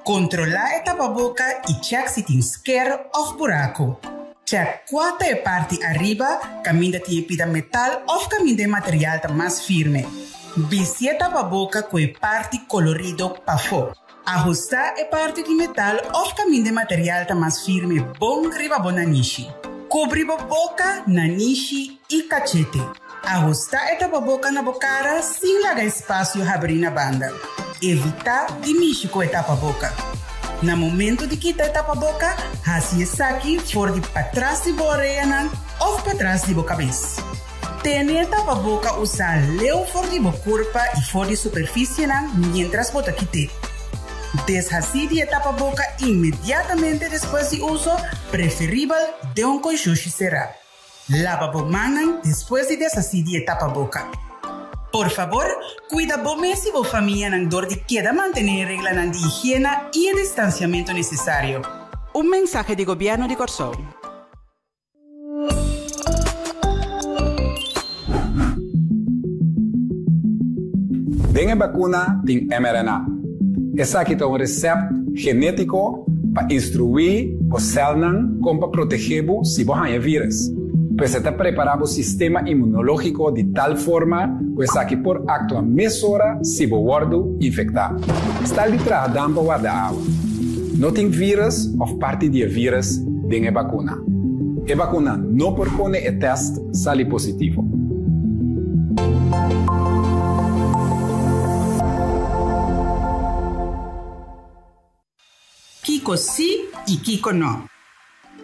Kontrolá e tapaboka i chèk si tin sker òf buraku. Chèk kua ta e parti ariba kaminda tin e pida metal òf kaminda e material ta mas firme. Bisti e tapaboka ku e parti kolorido pafó. Ahustá e parti di metal òf kaminda e material ta mas firme bon riba bo nanishi. Kubri bo boka, nanishi i kachete. Ahustá e tapaboka na bo kara sin laga espasio habrí na banda. Evitá di mishi ku e tapaboka. Na momento di kita e tapaboka, hasi esaki for di patras di bo oreanan òf patras di bo kabes. Tene e tapaboka usá leu for di bo kurpa i for di superfisienan miéntras bo ta kit'é. Deshasí di e tapaboka inmediatamente despues di uso, preferibel den un konshushi será. Laba bo mannan despues di deshasí di e tapaboka. Por fabor, kuida bo mes i bo famianan dor di keda mantené e reglanan di higiena i e distansiamentu nesesario. Un mensahe di Gobièrnu di Kòrsou. Den e bakuna tin mRNA. Esaki ta un resèpt genétiko pa instruí bo sèlnan kon pa protegé bo si bo haña e vírùs. Pues e ta prepará bo sistema inmunológiko di tal forma ku esaki por aktua mesora si bo wòrdu infektá. Stal di traha dam pa warda awa. No tin vírùs òf parti di e vírùs den e bakuna. E bakuna no por pone e tèst sali positivo. Kiko sí i kiko nò?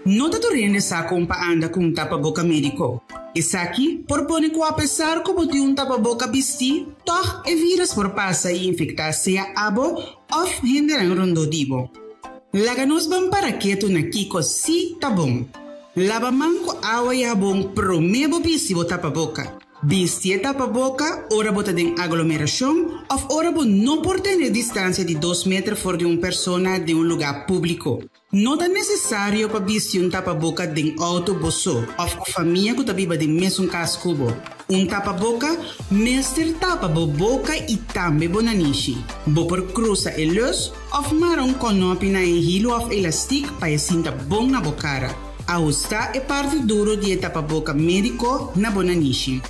No ta tur hende sa kon pa anda ku un tapaboka médiko. Esaki por pone ku apesar ku bo tin un tapaboka bistí, tòg e vírùs por pasa i infektá sea abo òf hendenan rondó di bo. Laga nos ban para ketu na kiko sí ta bon. Laba man ku awa i habon promé bo bisti bo tapaboka. Bisti e tapaboka ora bo ta den aglomerashon òf ora bo no por tene distansia di dos meter for di un persona den un lugá públiko. No ta nesesario pa bisti un tapaboka den outo bo so òf ku famia ku ta biba den mesun kas ku bo. Un tapaboka mester tapa bo boka i tambe bo nanishi. Bo por krusa e lus òf mara un kònòpi na e hilu òf elastik pa e sinta bon na bo kara. Ahustá e parti duru di e tapaboka médiko na bo nanishi.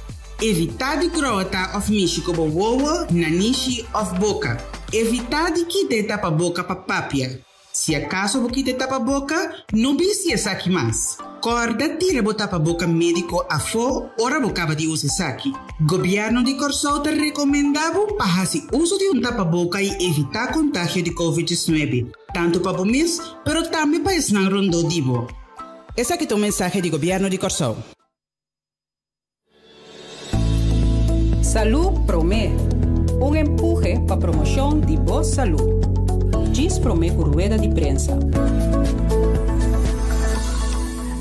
Evitá di grota òf mishi ku bo wowo, nanishi òf boka. Evitá di kita e tapaboka pa papia. Si akaso bo kita e tapaboka, no bisti esaki mas. Kòrda tira bo tapaboka médiko afó ora bo kaba di usa esaki. Gobièrnu di Kòrsou ta rekomendá bo pa hasi uso di un tapaboka i evitá kontagio di Covid 19, tantu pa bo mes, pero tambe pa esnan rondó di bo. Esaki ta un mensahe di Gobièrnu di Kòrsou. Salú Promé, un empuhe pa promoshon di bo salú. Djis promé ku rueda di prensa.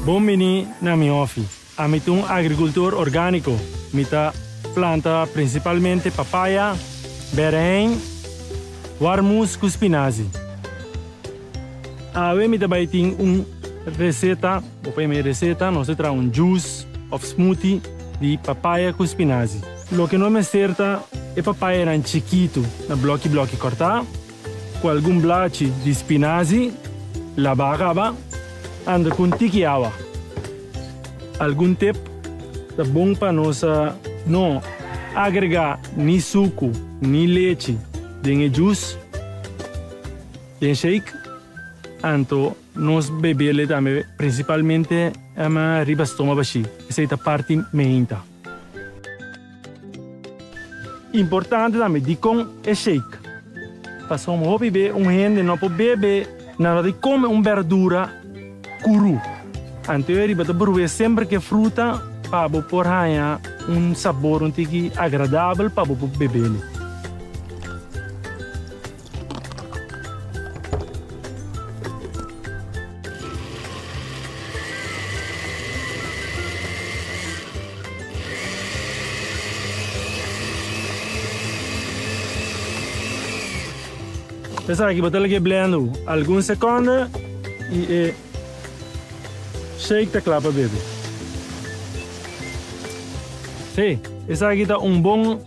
Bon bini na mi hòfi. Ami ta un agrikultor orgániko. Mi ta planta prinsipalmente papaya, bèrèin, warmus ku spinazi. Awe mi ta bai tin un reseta, bo por yama e reseta, nos ta traha un juice of smoothie di papaya ku spinazi. Loke nos mester ta e papayanan chikitu na bloki bloki kòrtá, ku algun blachi di spinazi labá kaba, anda ku un tiki awa. Algun tip ta bon pa nos no agregá ni suku ni lechi den e juice. Den shake, anto nos bebele tambe principalmente riba stoma bashi, esey ta parti meinta. Importante tambe dikon e shake, pasobra hopi be un hende no por bebe nada di come un berdura kuru, anto e riba ta bruhe semper ke fruta pa bo por haña un sabor un tiki agradabel pa bo por bebele. Esaki bo ta lag'é blendo algun sekonde i e shake ta kla pa bebe. Sí, esaki ta un bon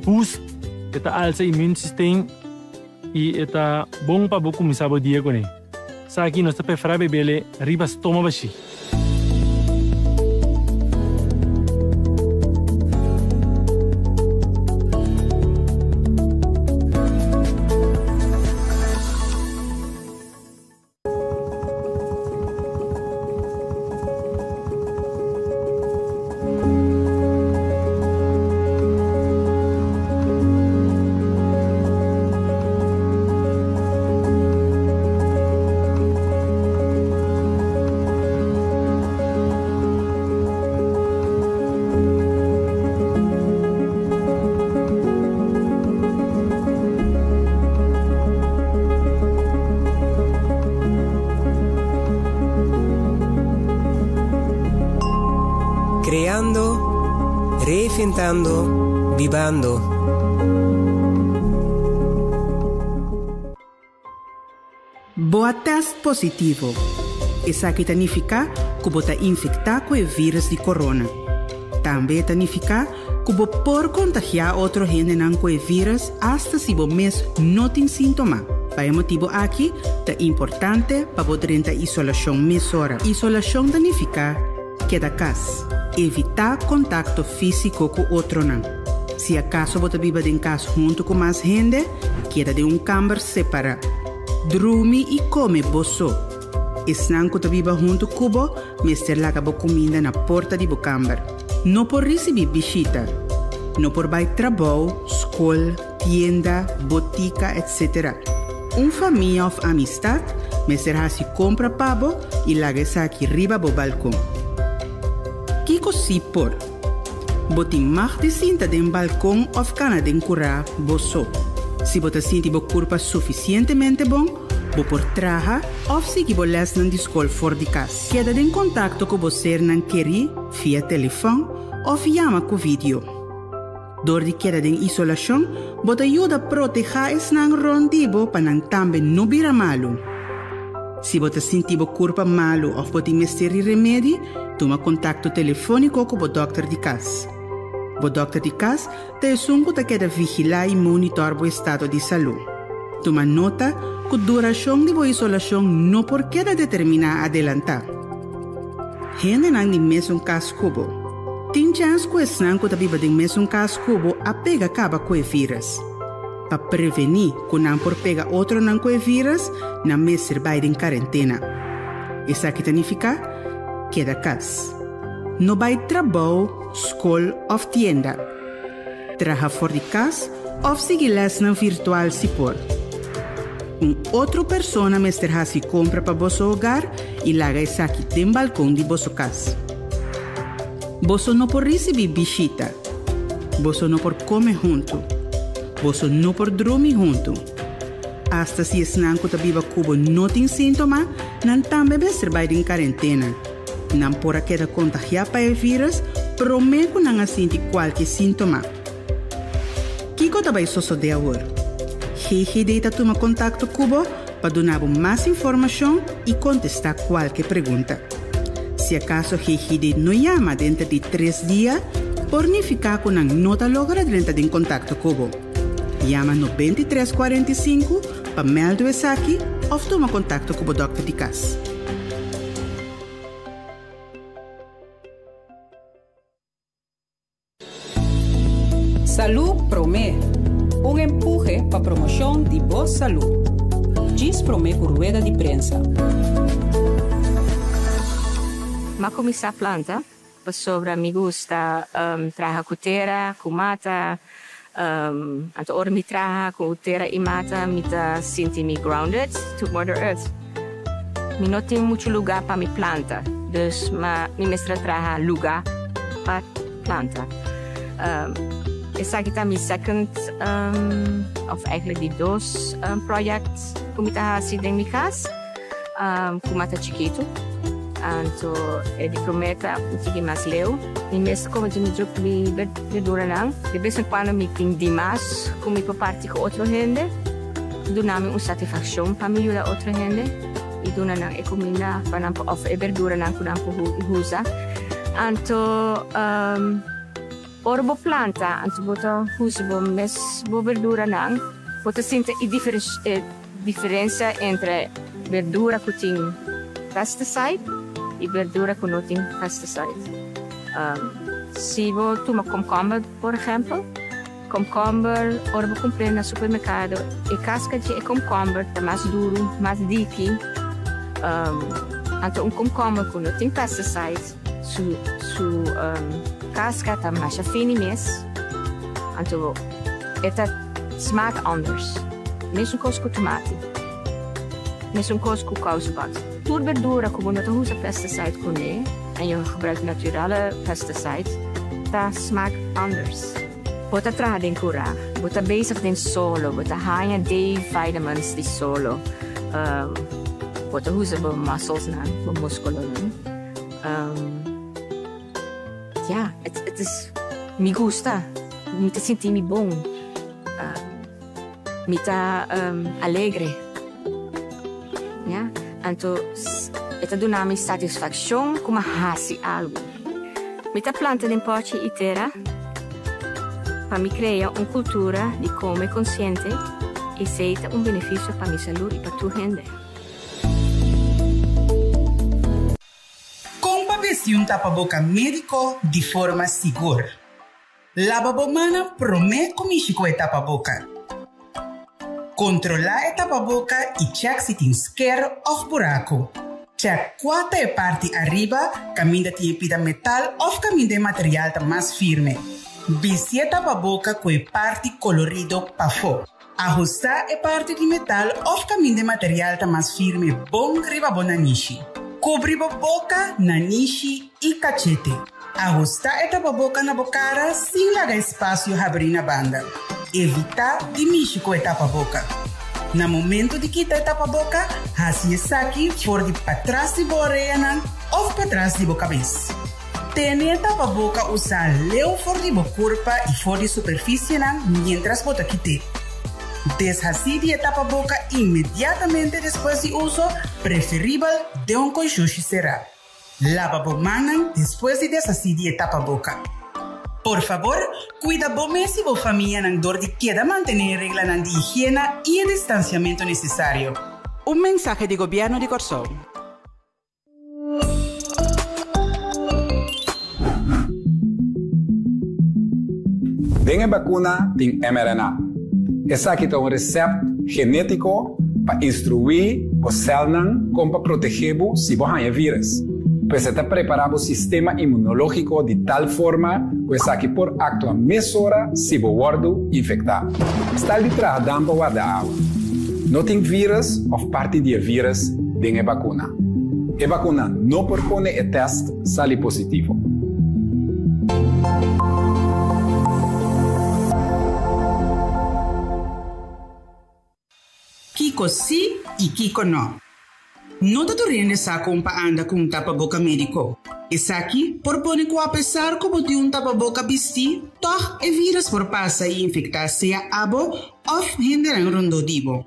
boost. E ta alsa immuunsysteem. I e ta bon pa bo kuminsá bo dia kuné. Esaki nos ta preferá bebele riba stoma bashí. Creando, reinventando, bibando. Bo a test positivo. Esaki ta nifiká ku bo ta infektá ku e vírus di corona. Tambe e ta nifiká ku bo por kontagiá otro hendenan ku e vírus asta si bo mes no tin síntoma. Pa e motibu aki ta importante pa bo drenta isolashon mesora. Isolashon ta nifiká keda kas. Evitá kontakto físiko ku otronan. Si akaso bo ta biba den kas huntu ku mas hende, keda den un kamber separá. Drumi i kome bo so. Esnan ku ta biba huntu ku bo mester laga bo kuminda na porta di bo kamber. No por risibí bishita. No por bai trabou, skol, tienda, botika, etc. Un famia òf amistat mester hasi kompra pa bo i laga esaki riba bo balkon. Kiko sí por? Bo tin mag di sinta den balkon òf kana den kurá bo so. Si bo ta sinti bo kurpa sufisientemente bon, bo por traha òf sigui bo lèsnan di skol for di kas. Keda den kontakto ku bo sernan kerí via telefòn òf yama ku vidio. Dor di keda den isolashon, bo ta yuda protehá esnan rònt di bo pa nan tambe no bira malu. Si bo ta sinti bo kurpa malu òf bo tin mester di remedi, tuma kontakto telefóniko ku bo dòkter di kas. Bo dòkter di kas ta esun ku ta keda vigilá i monitòr bo estado di salú. Tuma nota ku durashon di bo isolashon no por keda determiná adelantá. Hendenan di mesun kas ku bo. Tin chèns ku esnan ku ta biba den mesun kas ku bo a pega kaba ku e vírus. Pa prevení ku nan por pega otronan ku e vírus, nan mester bai den karentena. Esaki ta nifiká, keda kas. No bai trabou, skol òf tienda. Traha for di kas òf sigui lèsnan virtual si por. Un otro persona mester hasi kompra pa boso hogar i laga esaki den balkon di boso kas. Boso no por risibí bishita. Boso no por kome huntu. Boso no por drumi huntu. Asta si esnan ku ta biba ku bo no tin síntoma, nan tambe mester bai den karentena. Nan por a keda kontagiá pa e vírus promé ku nan a sinti kualke síntoma. Kiko ta bai sosodé awor? GGD ta tuma kontakto ku bo pa duna bo mas informashon i kontestá kualke pregunta. Si akaso GGD no yama denter di tres dia, por nifiká ku nan no ta logra drenta den kontakto ku bo. Yama 93 45 pa mèldu esaki òf tuma kontakto ku bo dòkter di kas. Salú Promé, un empuhe pa promoshon di bo salú. Djis promé ku rueda di prensa. M'a kuminsá planta pasobra mi gusta traha ku tera, ku mata. Anto ora mi traha ku tera i mata mi ta sinti mi grounded to mother earth. Mi no tin muchu lugá pa mi planta, dus ma mi mester a traha lugá pa planta. Esaki ta mi second of eigenlijk di dos project ku mi ta hasi den mi kas ku mata chikitu. Anto e di promé ta un tiki mas leu. Mi mes ta kome mi druk mi berduranan. De bes en kuando mi tin dimas ku mi por parti ku otro hende. Duna mi un satisfakshon pa mi yuda otro hende i duna nan e kuminda pa nan por òf e berduranan ku nan por usa. Anto ora bo planta anto bo ta usa bo mes bo berduranan. Bo ta sinti e diferencia entre berdura cu tin pesticide y berdura cu no tin pesticide. Si bo tuma komkomber por ehempel, komkomber ora bo cumpr'e na supermercado e casca dje e komkomber ta mas duro, mas diki. Anto un komkomber cu no tin pesticide su su casca ta masha fini mes, anto e ta smaak anders. Mesun kos ku tomati. Mesun kos ku kousenbad. Tur berdura ku bo no ta usa pesticide kuné en je gebruikt naturale pesticide ta smaak anders. Bo ta traha den kurá, bo ta bezig den solo, bo ta haña D-vitamins di solo, bo ta usa bo musclesnan, bo muskulonan. Ya, het is, mi gusta, mi ta sinti mi bon, mi ta alegre, ya. Anto e ta duna mi satisfakshon ku mi a hasi algu. Mi ta planta den pòchi i tera pa mi krea un kultura di kome konsiente, esei ta un benefisio pa mi salú i pa tur hende. Kon pa bisti un tapaboka médiko di forma sigur? Laba bo mannan promé ku mishi ku e tapaboka. Kontrolá e tapaboka i chèk si tin sker òf buraku. Chèk kua ta e parti ariba kaminda tin e pida metal òf kaminda e material ta mas firme. Bisti e tapaboka ku e parti kolorido pafó. Ahustá e parti di metal òf kaminda e material ta mas firme bon riba bo nanishi. Kubri bo boka, nanishi i kachete. Ahustá e tapaboka na bo kara sin laga espasio habrí na banda. Evitá di mishi ku e tapaboka. Na momento di kita e tapaboka, hasi esaki for di patras di bo oreanan òf patras di bo kabes. Tene e tapaboka usá leu for di bo kurpa i for di superfisienan miéntras bo ta kit'é. Deshasí di e tapaboka inmediatamente despues di uso, preferibel den un konshushi será. Laba bo mannan despues di deshasí di e tapaboka. Por fabor, kuida bo mes i bo famianan dor di keda mantené e reglanan di higiena i e distansiamentu nesesario. Un mensahe di Gobièrnu di Kòrsou. Den e bakuna tin mRNA. Esaki ta un resèpt genétiko pa instruí bo sèlnan kon pa protegé bo si bo haña vírùs. Pues e ta prepará bo sistema inmunológiko di tal forma ku esaki por aktua mesora si bo wòrdu infektá. Stal di traha dam pa warda awa. No tin vírùs òf parti di e vírùs den e bakuna. E bakuna no por pone e tèst sali positivo. Kiko sí i kiko nò? No ta tur hende sa kon pa anda ku un tapaboka médiko. Esaki por pone ku apesar ku bo tin un tapaboka bistí, tòg e vírùs por pasa i infektá sea abo òf hendenan rondó di bo.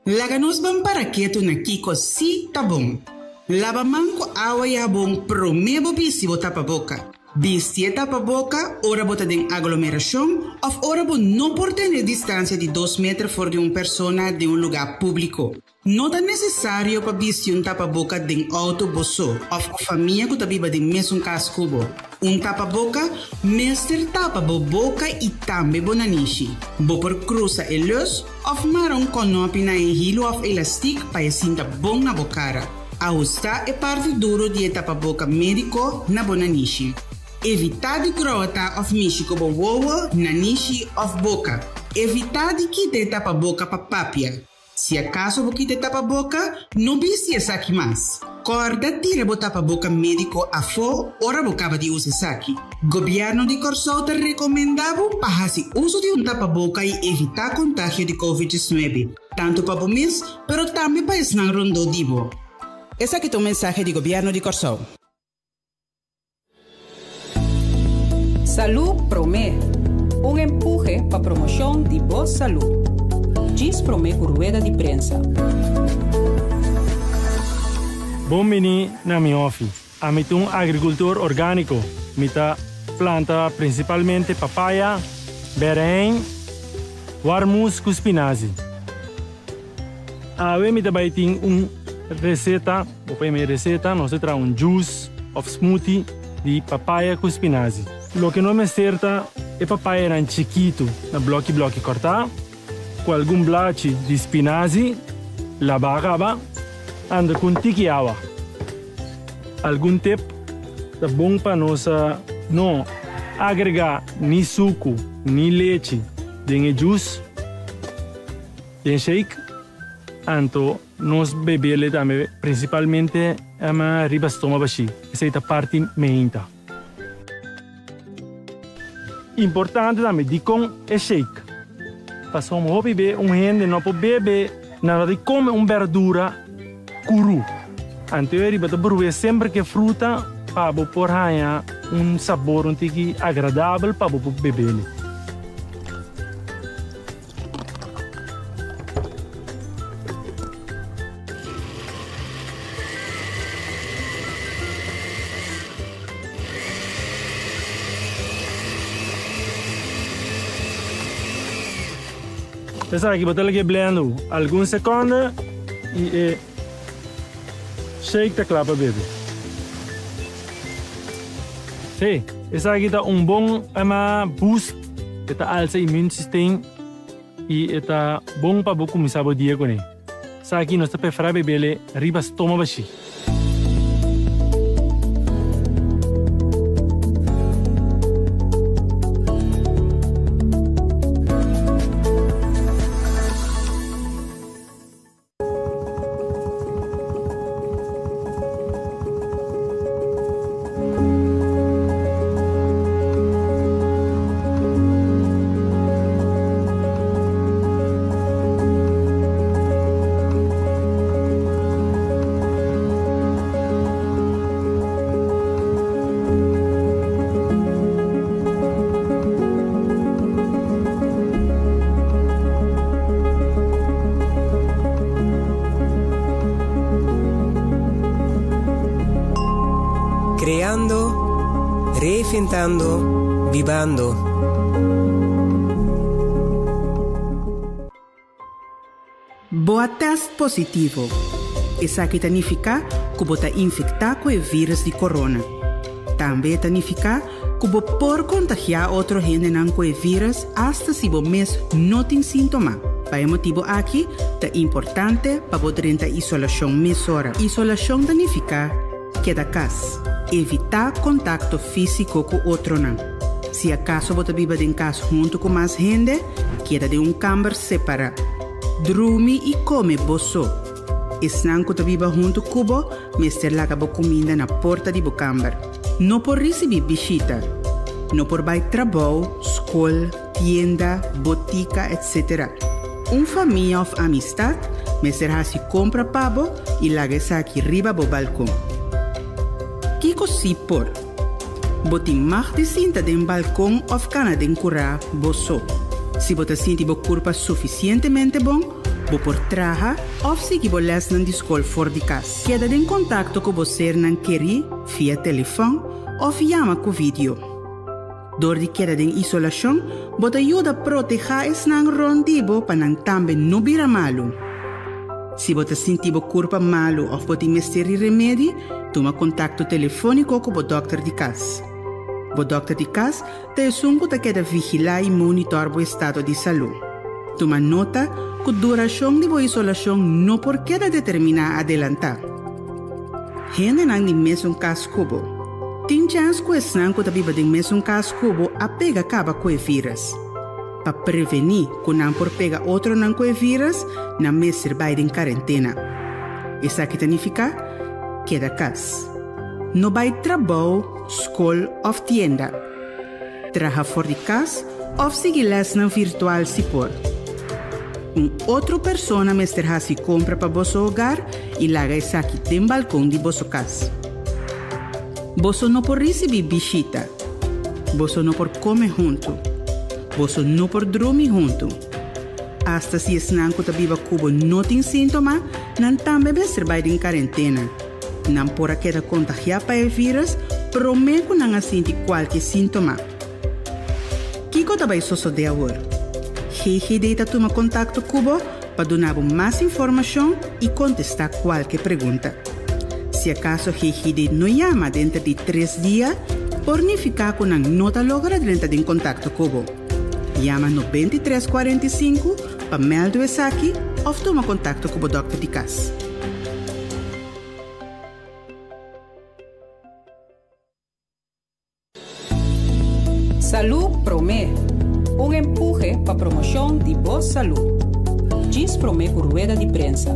Laga nos ban para ketu na kiko sí ta bon. Laba man ku awa i habon promé bo bisti bo tapaboka. Bisti e tapaboka ora bo ta den aglomerashon òf ora bo no por tene distansia di dos meter for di un persona den un lugá públiko. No ta nesesario pa bisti un tapaboka den outo bo so òf ku famia ku ta biba den mesun kas ku bo. Un tapaboka mester tapa bo boka i tambe bo nanishi. Bo por krusa e lus òf mara un kònòpi na e hilu òf elastik pa e sinta bon na bo kara. Ahustá e parti duru di e tapaboka médiko na bo nanishi. Evitá di grota òf mishi ku bo wowo, nanishi òf boka. Evitá di kita e tapaboka pa papia. Si akaso bo kita e tapaboka, no bisti esaki mas. Kòrda tira bo tapaboka médiko afó ora bo kaba di usa esaki. Gobièrnu di Kòrsou ta rekomendá bo pa hasi uso di un tapaboka i evitá kontagio di Covid 19, tantu pa bo mes, pero tambe pa esnan rondó di bo. Esaki ta un mensahe di Gobièrnu di Kòrsou. Salú Promé, un empuhe pa promoshon di bo salú. Djis promé ku rueda di prensa. Bon bini na mi hòfi. Ami ta un agrikultor orgániko. Mi ta planta prinsipalmente papaya, bèrèin. Warmus ku spinazi. Awe mi ta bai tin un reseta, bo por yama reseta, nos ta traha un juice of smoothie di papaya ku spinazi. Loke nos mester ta e papayanan chikitu na bloki bloki kòrtá, ku algun blachi di spinazi labá kaba, anda ku un tiki awa. Algun tip ta bon pa nos no agregá ni suku ni lechi den e juice. Den shake, anto nos bebele tambe principalmente riba stoma bashi, esey ta parti meinta. Importante tambe dikon e shake, pasobra hopi be un hende no por bebe nada di come un berdura kuru, anto e riba ta bruhe semper ke fruta pa bo por haña un sabor un tiki agradabel pa bo por bebele. Esaki bo ta lag'é blendo algun sekonde i e shake ta kla pa bebe. Sí, esaki ta un bon boost. E ta alsa immune system y e ta bon pa bo cuminsa bo dia cune. Esaki nos ta prefera bebele riba stoma bashi. Creando, reinventando, bibando. Bo a test positivo. Esaki ta nifiká ku bo ta infektá ku e vírus di corona. Tambe e ta nifiká ku bo por kontagiá otro hendenan ku e vírus asta si bo mes no tin síntoma. Pa e motibu aki ta importante pa bo drenta isolashon mesora. Isolashon ta nifiká keda kas. Evitá kontakto físiko ku otronan. Si akaso bo ta biba den kas huntu ku mas hende, keda den un kamber separá. Drumi i kome bo so. Esnan ku ta biba huntu ku bo mester laga bo kuminda na porta di bo kamber. No por risibí bishita. No por bai trabou, skol, tienda, botika, etc. Un famia òf amistat mester hasi kompra pa bo i laga esaki riba bo balkon. Kiko sí por? Bo tin mag di sinta den balkon òf kana den kurá bo so. Si bo ta sinti bo kurpa sufisientemente bon, bo por traha òf sigui bo lèsnan di skol for di kas. Keda den kontakto ku bo sernan kerí via telefòn òf yama ku vidio. Dor di keda den isolashon, bo ta yuda protehá esnan rònt di bo pa nan tambe no bira malu. Si bo ta sinti bo kurpa malu òf bo tin mester di remedi, tuma kontakto telefóniko ku bo dòkter di kas. Bo dòkter di kas ta esun ku ta keda vigilá i monitòr bo estado di salú. Tuma nota ku durashon di bo isolashon no por keda determiná adelantá. Hendenan di mesun kas ku bo. Tin chèns ku esnan ku ta biba den mesun kas ku bo a pega kaba ku e vírus. Pa prevení ku nan por pega otronan ku e vírus, nan mester bai den karentena. Esaki ta nifiká, keda kas. No bai trabou, skol òf tienda. Traha for di kas òf sigui lèsnan virtual si por. Un otro persona mester hasi kompra pa boso hogar i laga esaki den balkon di boso kas. Boso no por risibí bishita. Boso no por kome huntu. Boso no por drumi huntu. Asta si esnan ku ta biba ku bo no tin síntoma, nan tambe mester bai den karentena. Nan por a keda kontagiá pa e vírus promé ku nan a sinti kualke síntoma. Kiko ta bai sosodé awor? GGD ta tuma kontakto ku bo pa duna bo mas informashon i kontestá kualke pregunta. Si akaso GGD no yama denter di tres dia, por nifiká ku nan no ta logra drenta den kontakto ku bo. Yama 93 45 pa mèldu esaki òf tuma kontakto ku bo dòkter di kas. Salú Promé, un empuhe pa promoshon di bo salú. Djis promé ku rueda di prensa.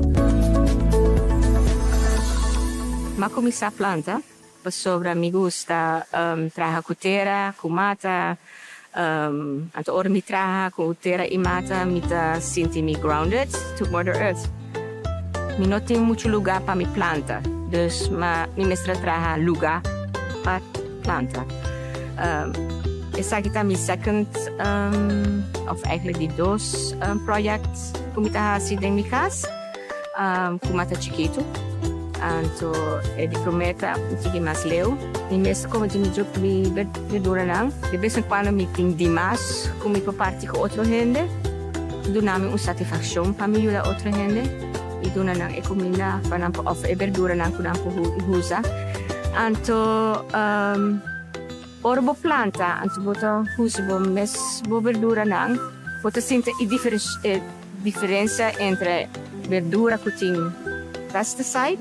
M'a kuminsá planta pasobra mi gusta traha ku tera, ku mata. Anto ora mi traha ku tera i mata mi ta sinti mi grounded to mother earth. Mi no tin muchu lugá pa mi planta, dus mi mester a traha lugá pa planta. Esaki ta mi second of eigenlijk di dos project ku mi ta hasi den mi kas ku mata chikitu. Anto e di promé ta un tiki mas leu. Mi mes ta kome di mi mi berduranan. De bes en kuando mi tin dimas ku mi por parti ku otro hende. Duna mi un satisfakshon pa mi yuda otro hende i duna nan e kuminda pa nan por òf e berduranan ku nan por usa. Anto ora bo planta anto bo ta usa bo mes bo berduranan bo ta sinti e diferensia entre berdura ku tin pesticide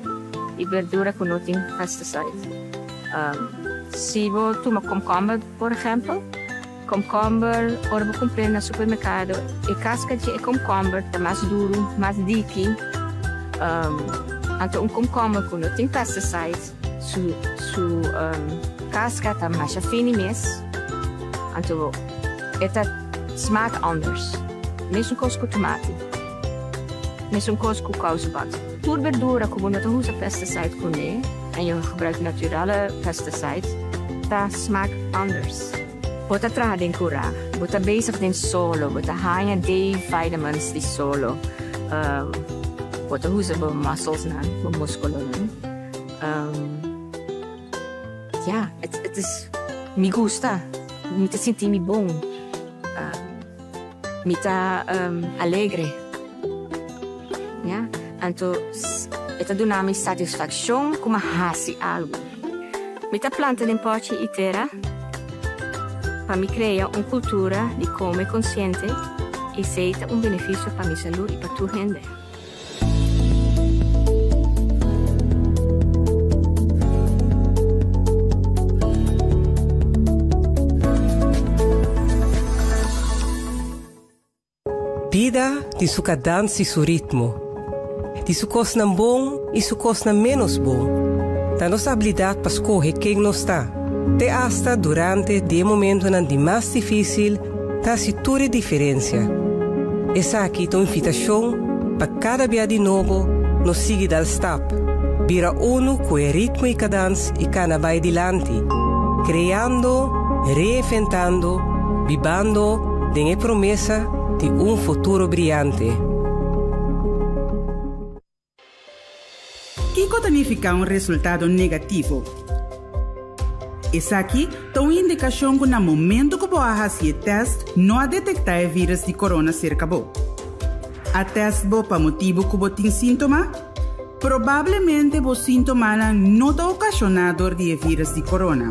i berdura ku no tin pesticide. Si bo tuma komkomber por ehèmpel. Komkomber, ora bo kumpr'é na supermerkado, e kaska dje e komkomber ta mas duru, mas diki. Anto un komkomber ku no tin pesticides, su su kaska ta masha fini mes, anto e ta smaak anders. Mesun kos ku tomati, mesun kos ku kousebat. Tur berdura ku bo no ta usa pesticide kuné en jo gebruikt naturale pesticide, ta smaak anders. Bo ta traha den kurá, bo ta bezig den solo, bo ta haña D-vitamins di solo, bo ta usa bo musclesnan, bo muskulonan. Ya, het is, mi gusta, mi ta sinti mi bon, mi ta alegre. Ya, anto e ta duna mi satisfakshon ku mi a hasi algu. Mi ta planta den pòchi i tera pa mi krea un kultura di kome konsiente i esei ta un benefisio pa mi salú i pa tur hende. Bida tin su kadans i su ritmo. Tin su kosnan bon i su kosnan ménos bon. Ta nos abilidat pa skohe ken nos ta, te asta durante di e momentonan di mas difísil, ta hasi tur e diferensia. Esaki ta un invitashon pa kada bia di nobo nos sigui dal stap, bira unu ku e ritmo i kadans i kana bai dilanti, kreando, reinventando, bibando, Den e promesa di un futuro briante. Kiko ta nifiká un resultado negativo? Esaki ta un indikashon ku na momento ku bo a hasi e tèst no a detektá e vírùs di korona serka bo. A tèst bo pa motibu ku bo tin síntoma? Probablemente bo síntomanan no ta okashoná dor di e vírùs di korona.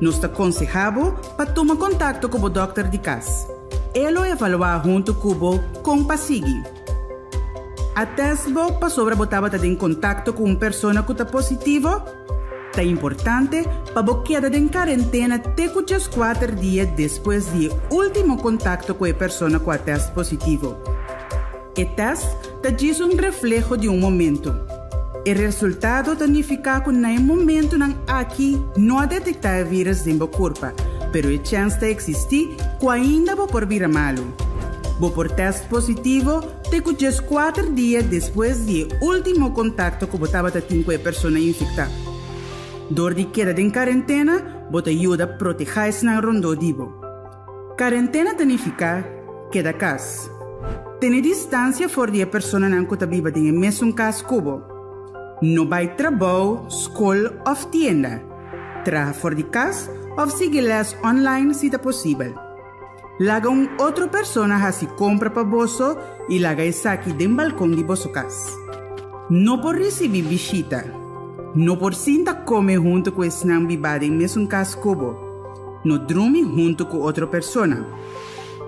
Nos ta konsehá bo pa tuma kontakto ku bo dòkter di kas. E lo evaluá huntu ku bo kon pa sigui. A tèst bo pasobra bo tabata den kontakto ku un persona ku ta positivo? Ta importante pa bo keda den karentena te ku djeskuater dia despues di e último kontakto ku e persona ku a tèst positivo. E tèst ta djis un refleho di un momento. E resultado ta nifiká ku na e momentunan aki no a detektá e vírùs den bo kurpa, pero e chèns ta eksistí ku ainda bo por bira malu. Bo por tèst positivo te ku djeskuater dia despues di e último kontakto ku bo tabata tin ku e persona infektá. Dor di keda den karentena, bo ta yuda protehá esnan rondó di bo. Karentena ta nifiká keda kas. Tene distansia for di e personanan ku ta biba den e mesun kas ku bo. No bai trabou, skol òf tienda. Traha for di kas òf sigui lès online si ta posibel. Laga un otro persona hasi kompra pa boso i laga esaki den balkon di boso kas. No por risibí bishita. No por sinta kome huntu ku esnan bibá den mesun kas ku bo. No drumi huntu ku otro persona.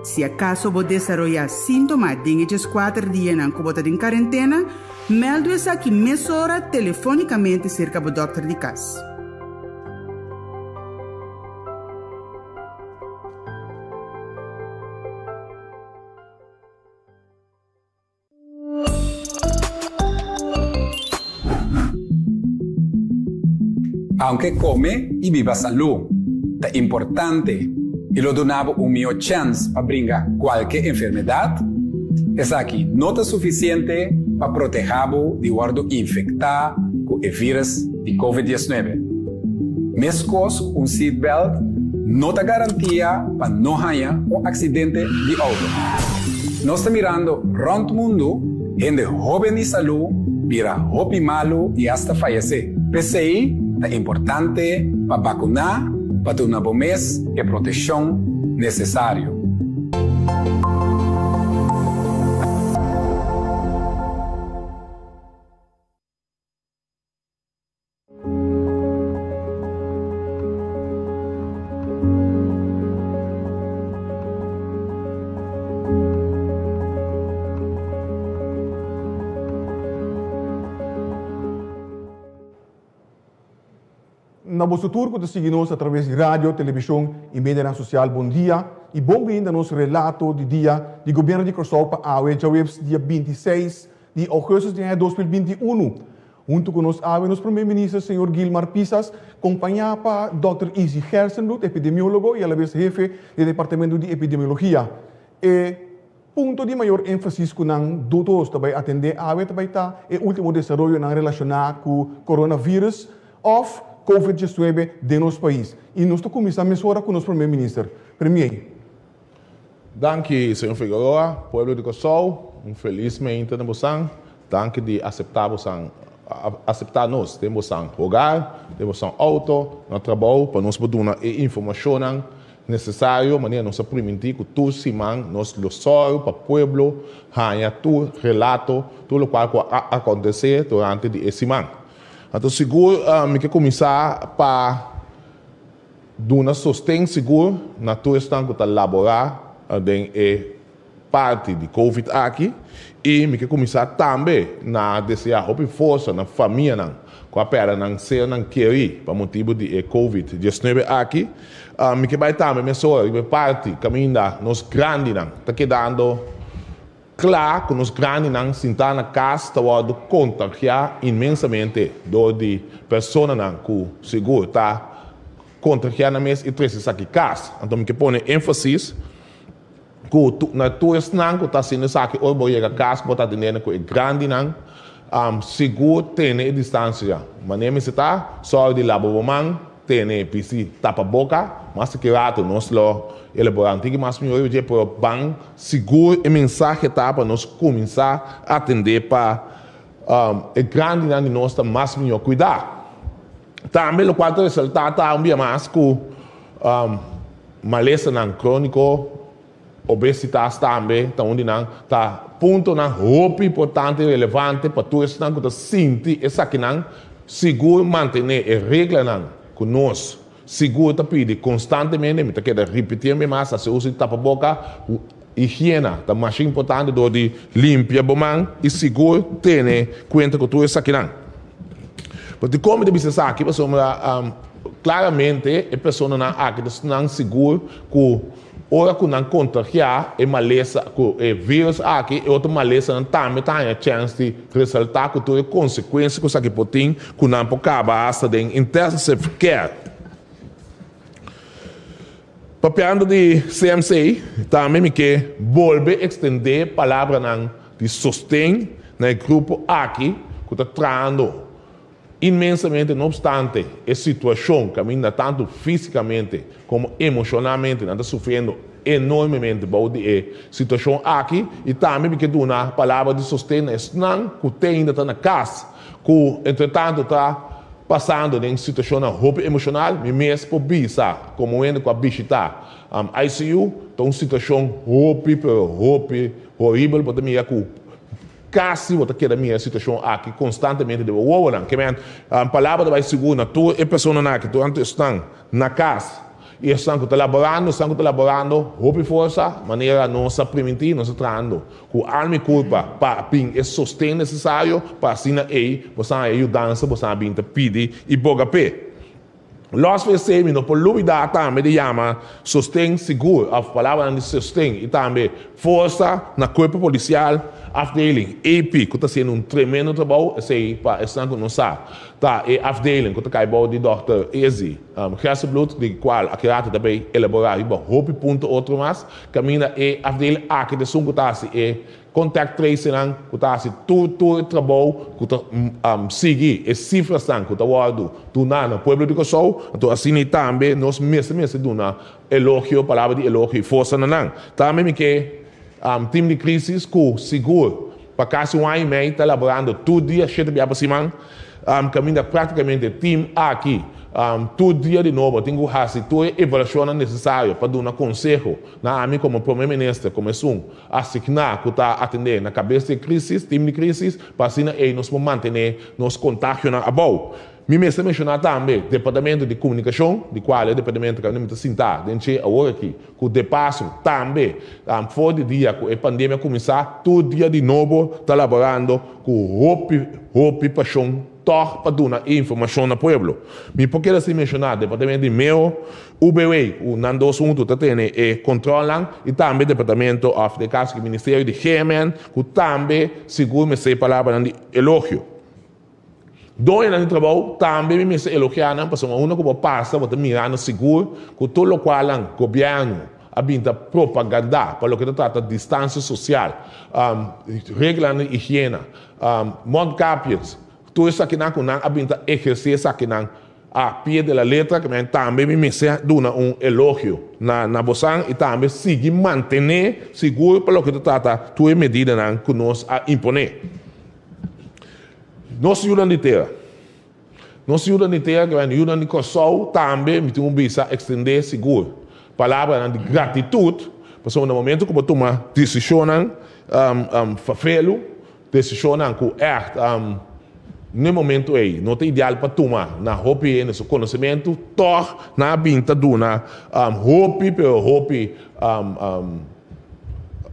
Si akaso bo desaroyá síntoma den e djeskuater dianan ku bo ta den karentena, mèldu esaki mesora telefónikamente serka bo dòkter di kas. Aunke kome i biba salú ta importante i lo duna bo un mihó chèns pa bringa kualke enfermedat, esaki no ta sufisiente pa protehá bo di wòrdu infektá ku e vírus di Covid 19. Meskos ku un seatbelt no ta garantia pa no haña un aksidente di outo. Nos ta mirando rònt mundu hende hóben di salú bira hopi malu i asta fayesé. P'esei ta importante pa bakuná pa duna bo mes e proteshon nesesario. Na boso tur ku ta sigui nos a traves di radio, televishon i medianan sosial bon dia i bon bini na nos relato di dia di Gobièrnu di Kòrsou pa awe djaweps dia 26 di ougùstus di aña 2021. Huntu ku nos awe nos Prome Minister señor Gilmar Pisas, kompañá pa dòkter Izzy Gerstenbluth, epidemiólogo i alabes hefe di e departamento di epidemiologia. E punto di mayor énfasis ku nan dos ta bai atendé awe ta bai ta e último desaroyonan relashoná ku coronavirus òf Covid 19 den nos pais. I nos ta kuminsá mesora ku nos Prome Minister. Premier. Danki señor Figueroa, pueblo di Kòrsou, un felis meinta na bosan, danki di aseptá bosan, aseptá nos den bosan hogar, den bosan outo, na trabou pa nos por duna e informashonnan nesesario manera nos a primintí ku tur siman nos lo sòru pa pueblo haña tur relato, tur lokual ku a akontesé durante di e siman. Anto sigur mi ke kuminsá pa. Duna sosten sigur na tur esnan ku ta laborá den e parti di Covid aki i mi ke kuminsá tambe na deseá hopi forsa na famianan ku a pèrdè nan sernan kerí pa motibu di e Covid 19 aki. Mi ke bai tambe mesora riba e parti kaminda nos grandinan ta kedando kla ku nos grandinan sintá na kas ta wòrdu kontagiá inmensamente dor di personanan ku sigur ta kontagiá nan mes i trese esaki kas. Anto mi ke pone énfasis ku na tur esnan ku ta hasiendo esaki ora bo yega kas ku bo ta atendiendo ku e grandinan sigur tene e distansia. Manera mester ta, sòru di laba bo man. Tene bisti tapa boka, mas ki rato nos lo elabora un tiki mas mihor riba dje, pero ban sigur e mensahe ta pa nos kuminsá atendé pa e grandinan di nos ta mas mihor kuidá. Tambe lokual ta resaltá ta un bia mas ku malesanan króniko, obesitas tambe ta un di nan, ta puntonan hopi importante i relevante pa tur esnan ku ta sinti esakinan sigur mantené e reglanan ku nos sigur ta pidi konstantemente, mi ta keda ripitié mi mas, hasi uso di tapaboka, higiena ta masha importante dor di limpia bo man i sigur tene kuenta ku tur esakinan. Pero dikon mi ta bisa esaki? Pasobra klaramente e personanan aki ta esnan sigur ku Ora ku nan kontagiá e malesa ku e vírus aki, e otro malesanan tambe ta haña chèns di resaltá ku tur e konsekuensia ku esaki por tin ku nan por kaba asta den intensive care. Papiando di CMC, tambe mi ke bolbe ekstendé palabranan di sosten na e grupo aki ku ta trahando Inmensamente, no obstante e situacion caminda tanto fisicamente como emocionalmente nan ta sufriendo enormemente bou di e situacion aki y tambe mi ke duna palabra di sosten na esnan cu te ainda ta na cas cu entretanto ta. pasando den situashonnan hopi emoshonal, mi mes por bisa komo hende ku a bishitá ICU, ta un situashon hopi pero hopi horibel, bo ta mira ku kasi bo ta keda mira e situashon aki konstantemente den bo wowonan. Ke men, palabra ta bai sigur na tur e personanan aki, durante esnan na kas i esnan ku ta laborando, esnan ku ta laborando hopi forsa, manera nos a primintí, nos ta trahando ku alma i kurpa pa bin e sosten nesesario pa asina ei bosan haña yudansa bosan a bin ta pidi i boga p'e. Lòs for esei mi no por lubidá tambe di yama sosten sigur òf palabranan di sosten i tambe forsa na Kuerpo Polisial Afdeling, AP, ku ta hasiendo un tremendo trabou, esei pa esnan ku no sa ta e afdeling ku ta kai bou di dòkter Izzy Gerstenbluth di kual aki rato ta bay elaborá riba hopi punto otro mas. Kaminda e afdeling aki ta esun ku ta hasi e contact tracingnan, ku ta hasi tur tur e trabou ku ta sigui e sifrasnan ku ta wòrdu duná na pueblo di Kòrsou. Anto asina i tambe nos mester mester duna elogio, palabra di elogio i forsa na nan. Tambe mi ke team di crisis ku sigur pa kasi un aña i mei ta laborando tur dia shete bia pa siman. Kaminda práktikamente e tim aki tur dia di nobo tin ku hasi tur e evaluashonnan nesesario pa duna konseho na ami komo Prome Minister, komo esun asigná ku ta atendé na kabes di e krísis, tim di krísis, pa asina ei nos por mantené nos kontagionan abou. Mi mester menshoná tambe Departamento di Komunikashon, di kual e departamento kaminda mi ta sintá den dje awor aki, ku de paso tambe for di dia ku e pandemia a kuminsá tur dia di nobo ta laborando ku hopi hopi pashon tòg pa duna e informashon na pueblo. Mi por keda sin menshoná departamento di meo, UBW ku nan dos huntu ta tene e kontròlnan i tambe departamento òf den kaso ki ministerio di GMN ku tambe sigur mester e palabranan di elogio. Doñonan di trabou tambe mi mester elogiá nan pasobra unda ku bo pasa bo ta mira nan sigur ku tur lokualnan gobièrnu a bin ta propagandá pa loke ta trata distansia sosial, reglanan di higiena, mondkapjes, tur esakinan ku nan a bin ta ehersé esakinan a pie de la letra ku tambe mi mester duna un elogio na na bosan i tambe sigui mantené sigur pa loke ta trata tur e medidanan ku nos a imponé. Nos yunan di tera. Nos yunan di tera ke bai yunan di Kòrsou tambe mi tin ku bisa ekstendé sigur palabranan di gratitut pasobra na momento ku bo tuma desishonnan fafelu, desishonnan ku ègt n'e momento ei no ta ideal pa tuma na hopi hende su konosementu tòg nan a bin ta duna hopi pero hopi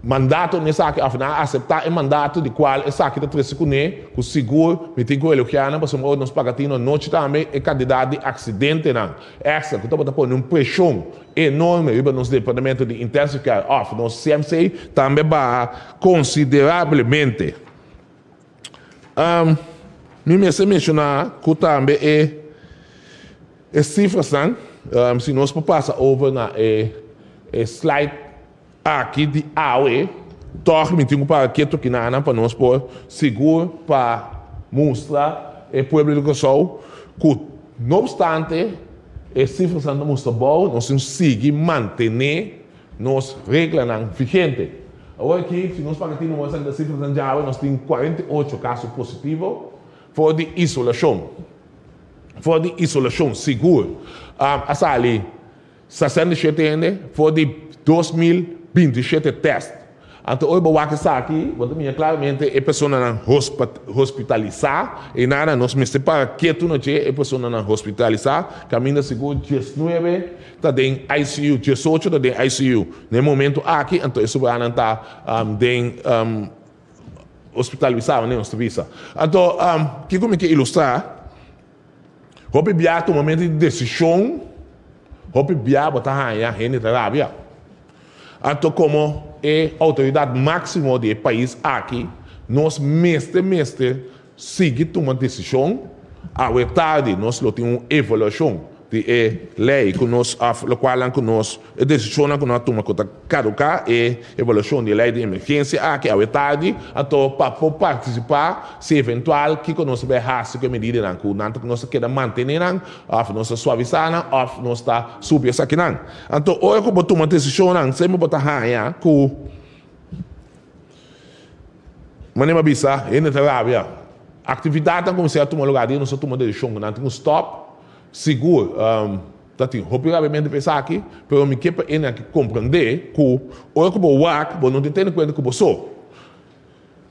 Mandato n'esaki of nan a aseptá e mandato di kual esaki ta trese kuné, ku sigur mi tin ku elogiá nan pasobra ora nos paga tino anochi tambe e kantidat di aksidentenan èkstra ku tabata pone un preshon enorme riba nos departamento di intensive care of nos CMC tambe baha konsiderablemente. Mi mester menshoná ku tambe e e sifrasnan si nos por pasa over na e e slide Aki di awe, tòg mi tin ku para ketu kinanan pa nos por sigur pa mustra e pueblo di Kòrsou ku no opstante e sifrasnan ta mustra bou, nos tin sigui mantené nos reglanan vigente. Awor aki, si nos para tin nos a sifrasnan djawe, nos tin 48 kaso positivo for di isolashon. For di isolashon sigur a sali. 67 hende for di 2027 tèst. Anto ora bo wak esaki, bo ta mira klaramente e personanan hospitalisá. I nada, nos mester para ketu na dje e personanan hospitalisá, kaminda sigur 19 ta den ICU, 18 ta den ICU na e momento aki, anto e sobranan ta den hospitalisá, manera nos ta bisa. Anto, kiko mi ke ilustrá? Hopi bia tumamentu di desishon, hopi bia bo ta haña hende ta rabia. Anto komo e outoridat máksimo di e pais aki, nos mester mester sigui tuma desishon. Awe tardi nos lo tin un evaluashon di e lei ku nos òf lokualnan ku nos E desishonnan ku nan a tuma ku ta kaduká e evaluashon di e lei di emergensia aki awe tardi, anto pa por partisipá si eventual kiko nos ta bai hasi ku e medidanan ku nan ta nos ta keda mantené nan òf nos ta suavisá nan òf nos ta subi esakinan. Anto ora ku bo tuma desishonnan semper bo ta haña ku manera mi a bisa hende ta rabia. Aktividatnan kuminsá a tuma lugá dia nos a tuma desishon ku nan tin ku stòp. Sigur ta tin hopi rabiamentu pa esaki, pero mi ke pa e nan ke komprendé ku ora ku bo wak bo no tin tene kuenta ku bo so.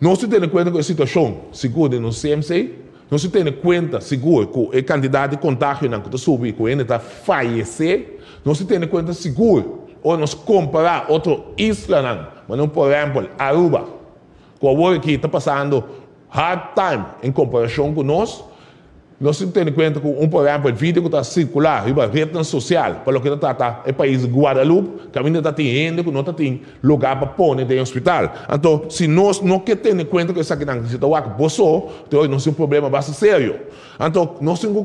Nos tin tene kuenta ku e situashon sigur den nos CMC, nos tin tene kuenta sigur ku e kantidat di kontagionan ku ta subi i ku hende ta fayesé, nos tin tene kuenta sigur ora nos kompará otro islanan, manera por ehèmpel Aruba ku awor aki ta pasando hard time en komparashon ku nos. Nos tin tene kuenta ku un por ehèmpel video ku ta sirkulá riba retnan sosial pa loke ta trata e pais Guadalupe, kaminda ta tin hende ku no ta tin lugá pa pone den hospital. Anto si nos no ke tene kuenta ku esakinan si ta wak bo so, te ora nos tin un problema basta serio. Anto nos tin ku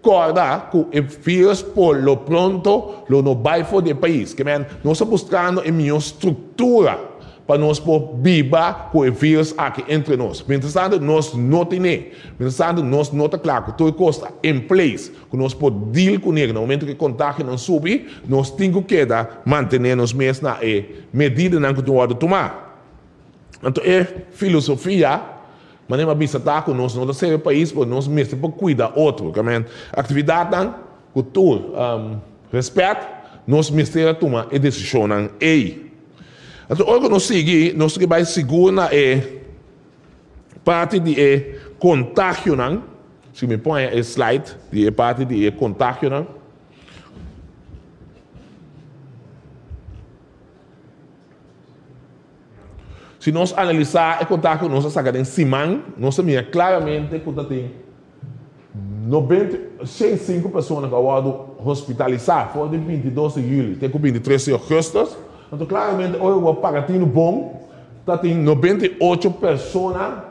kòrda ku e virus por lo pronto lo no bai for di e pais. Ke men nos ta buskando e mihó struktura pa nos por biba ku e virus aki entre nos. Mientras tanto nos no tine. Mientras nos no ta kla ku tur kos ta in place ku nos por deal kuné na momento ku e kontagionan subi, nos tin ku keda mantené nos mes na e medidanan ku tin wòrdu tumá. Anto e filosofia, manera mi a bisa ta ku nos no ta sirbi pais pero nos mester por kuida otro. Aktividatnan ku tur rèspèt nos mester a tuma e desishonnan ei. Anto ora ku nos sigui nos tin ke bai sigur na e. Parti di e kontagionan, si mi pon e slide di e parti di e kontagionan. Si nos analisá e kontagio ku nos a saka den siman, nos ta mira klaramente ku ta tin 105 persona ku a wòrdu hospitalisá for di 22 di yüli te ku 23 di ougùstùs. Anto klaramente ora ku bo a paga tinu bon, ta tin 98 persona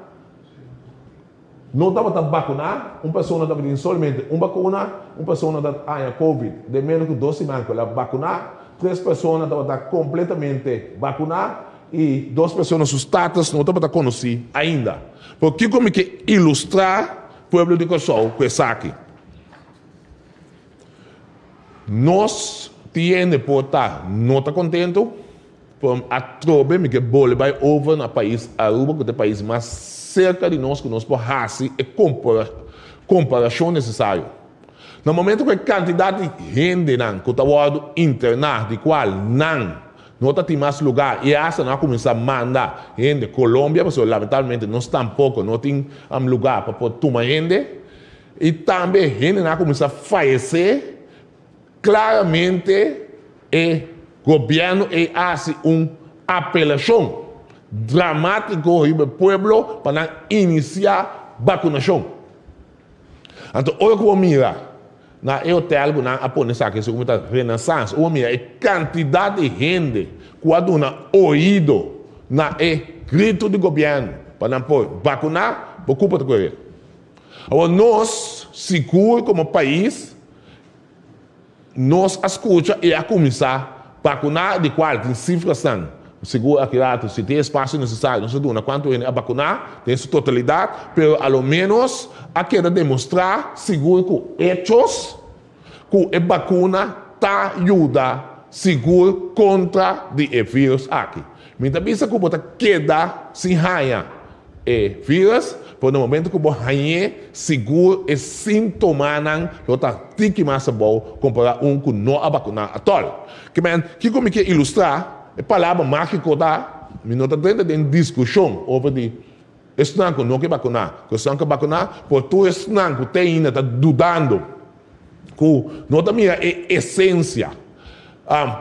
no tabata bakuná, un persona tabatin solamente un bakuna, un persona ta haña covid den menos ku dos siman ku el a bakuná, tres persona tabata kompletamente bakuná i dos persona su status no tabata konosí ainda. Por kiko mi ke ilustrá pueblo di Kòrsou ku esaki? Nos tiende por ta no ta kontentu, pero atrobe mi ke bole bai over na pais Aruba ku ta e pais mas serka di nos ku nos por hasi e komparashon nesesario. Na momento ku e kantidat di hendenan ku ta wòrdu interná di kual nan no ta tin mas lugá i asta nan a kuminsá manda hende Colombia pasobra lamentablemente nos tampoko no tin lugá pa por tuma hende i tambe hendenan a kuminsá fayesé klaramente e gobièrnu ei a hasi un apelashon dramátiko riba e pueblo pa nan inisiá bakunashon. Anto ora ku bo mira na e hotel ku nan a pone esaki esun ku ta Renaissance, ora bo mira e kantidat di hende ku a duna oido na e gritu di gobièrnu pa nan por bakuná, bo kupa ta kore. Awor nos sigur komo pais Nos a skucha i a kuminsá bakuná di kual tin sifrasnan sigur aki ratu si tin espasio nesesario nos a duna kuantu hende a bakuná den su totalidat pero a lo ménos a keda demostrá sigur ku echos ku e bakuna ta yuda sigur kontra di e vírus aki. Mi ta bisa ku bo ta keda sin haña E virus, pero na momento ku bo hañ'é, sigur e sintomanan lo ta tiki mas abou kompará un ku no a bakuná atòl. Ke men, kiko mi ke ilustrá? E palabra mágiko ta, mi no ta drenta den diskushon over di esnan ku no ke bakuná ku esnan ku a bakuná, pero tur esnan ku te ainda ta dudando ku no ta mira e esensia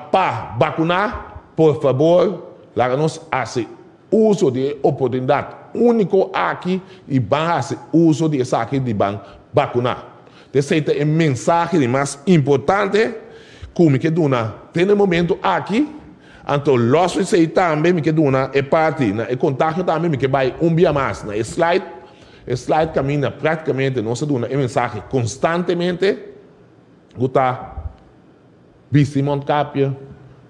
pa bakuná, por fabor laga nos hasi Uso di e oportunidat úniko aki i ban hasi uso di esaki di ban bakuná. Esei ta e mensahe di mas importante ku mi ke duna te na e momentu aki. Anto lòs di esei tambe mi ke duna e parti na e kontagio tambe mi ke bai un bia mas na e slide. E slide kaminda práktikamente nos a duna e mensahe konstantemente ku ta. Bisti mondkapje,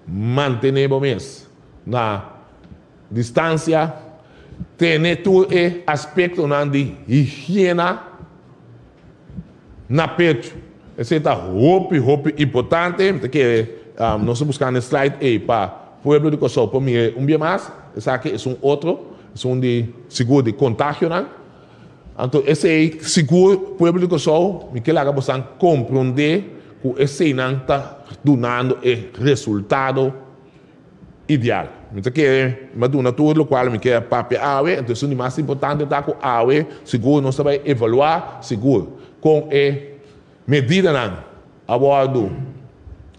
mantené bo mes na distansia, tene tur e aspektonan di higiena na pechu. Esei ta hopi hopi importante. Mi ta kere nos ta buskando e slide ei pa pueblo di Kòrsou por mira un bia mas. Esaki esun otro, esun di sigur di kontagionan. Anto esei sigur pueblo di Kòrsou mi ke laga bosan komprondé ku eseinan ta dunando e resultado ideal. Mi ta kere mi a duna tur lokual mi ke a papia awe, anto esun di mas importante ta ku awe sigur nos ta bai evaluá sigur kon e medidanan a wòrdu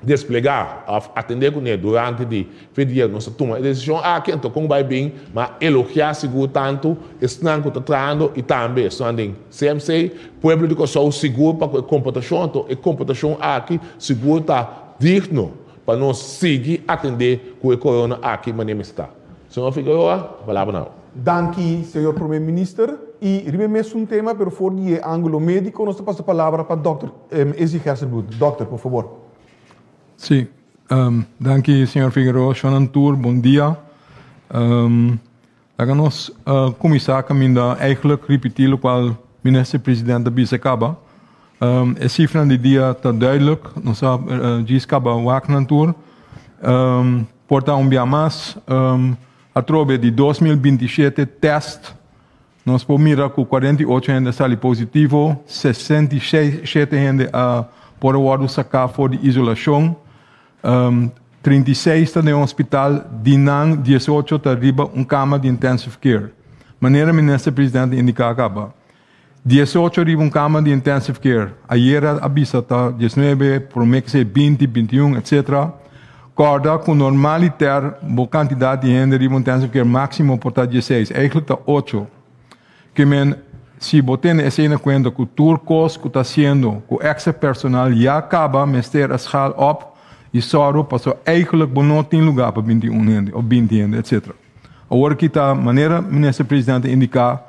desplegá òf atendé kuné durante di fe dia nos a tuma e desishon aki, anto kon bai bin ma elogiá sigur tantu esnan ku ta trahando i tambe esnan den CMC, pueblo di Kòrsou sigur pa ku e komportashon, anto e komportashon aki sigur ta digno pa nos sigui atendé ku e korona aki manera mester ta. Señor Figueroa, palabra na bo. Danki, señor Prome Minister. I riba e mesun tema, pero for di e angulo medico, nos ta pasa palabra pa Dòkter Izzy Gerstenbluth. Dòkter, por favor. Sí, danki señor Figueroa. Shon tur, bon dia. Laga nos kuminsá kaminda eigenlijk ripití lokual Minister President a bisa kaba. E sifranan di dia ta duidelijk, nos a djis kaba wak nan tur. Por ta un bia mas, atrobe di 2027 tèst nos por mira ku 48 hende a sali positivo, 67 hende a por a wòrdu saká for di isolashon. 36 ta den hospital, di nan 18 ta riba un kama di intensive care. Manera Minister President a indiká kaba. 18 riba un kama di intensive care. Ayera a bisa ta 19, promé ke 20, 21, etc. Kòrda ku normaliter bo kantidat di hende riba un intensive care máksimo por ta 16, eigenlijk ta 8. Ke men, si bo tene esei na kuenta ku tur kos ku ta hasiendo ku èkstra personal ya kaba mester a schaal op i sòru pasobra eigenlijk bo no tin lugá pa 21 hende òf 20 hende etcetera. Awor aki ta manera Minister President a indiká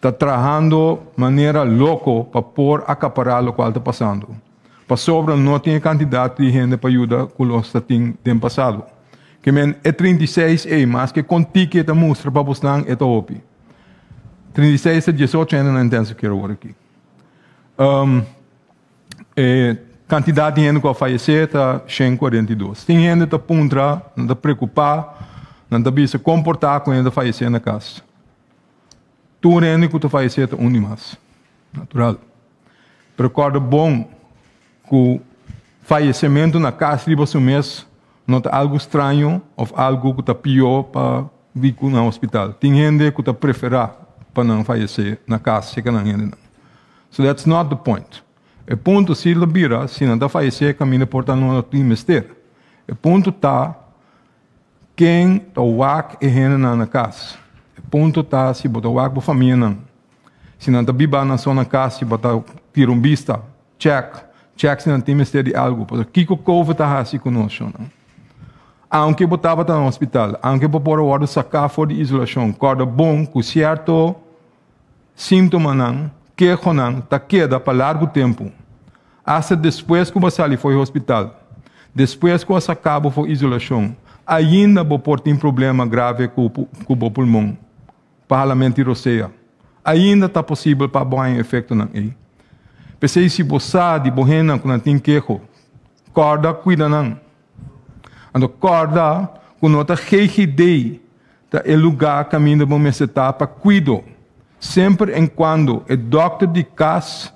ta trahando manera loko pa por akapará lokual ta pasando. Pasobra no tin e kantidat di hende pa yuda ku los ta tin den pasado. Ke men e 36 ei maske kon tiki e ta mustra pa bosnan e ta hopi. 36 ta 18 hende na intensive care awor aki. E kantidat di hende ku a fayesé ta 142. Tin hende ta puntra, nan ta preokupá, nan ta bisa kon por ta ku hende ta fayesé na kas. Tur hende ku ta fayesé ta un di mas. Natural. Pero kòrda bon ku fayesementu na kas riba su mes no ta algu straño òf algu ku ta pió pa di ku na hospital. Tin hende ku ta preferá pa nan fayesé na kas si ke nan hendenan. So that's not the point. E punto si lo bira si nan ta fayesé kaminda por ta no tin mester. E punto ta ken ta wak e hendenan na kas. E punto ta si bo ta wak bo famianan. Si nan ta biba nan so na kas si bo ta tira un bista, check, check si nan tin mester di algu. Pasobra kiko covid ta hasi ku nos shonnan? Aunke bo tabata na hospital, aunke bo por a wòrdu saká for di isolashon, kòrda bon ku sierto síntomanan, kehonan ta keda pa largu tempu. Asta despues ku bo a sali for e hospital, despues ku a saka bo for isolashon, ainda bo por tin problema grave ku ku bo pulmon. Pa halament di rosea. Ainda ta posibel pa bo haña efektonan ei. P'esei si bo sa di bo hendenan ku nan tin keho, kòrda kuida nan. Anto kòrda ku no ta GGD ta e lugá kaminda bo mester ta pa kuido. Semper en kuando e dòkter di kas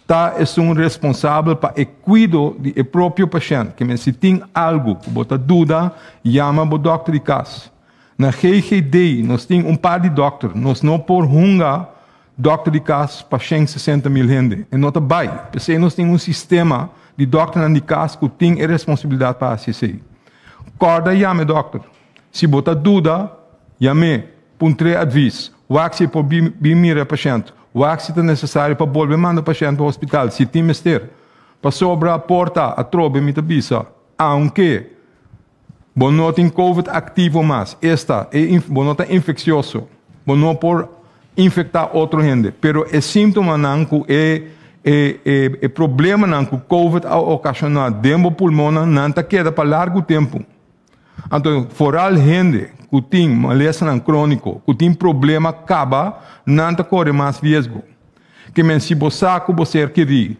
ta esun responsabel pa e kuido di e propio pashènt. Ke men si tin algu ku bo ta duda, yama bo dòkter di kas. Na GGD nos tin un par di dòkter. Nos no por hunga dòkter di kas pa 160 mil hende. E no ta bai. P'esei nos tin un sistema di dòkternan di kas ku tin e responsabilidat pa hasi esei. Kòrda yama e dòkter. Si bo ta duda, yam'é. Puntr'é advis. Wak si e por bin mira e pashènt. Wak si ta nesesario pa bolbe manda pashènt pa hospital, si tin mester. Pasobra por ta, atrobe mi ta bisa, aunke bo no tin covid aktivo mas, esta, e bo no ta infeksioso, bo no por infektá otro hende, pero e síntomanan ku e e e e problemanan ku covid a okashoná den bo pulmonnan, nan ta keda pa largu tempu. Anto foral hende ku tin malesanan króniko, ku tin problema kaba, nan ta kore mas riesgo. Ke men si bo sa ku bo ser kerí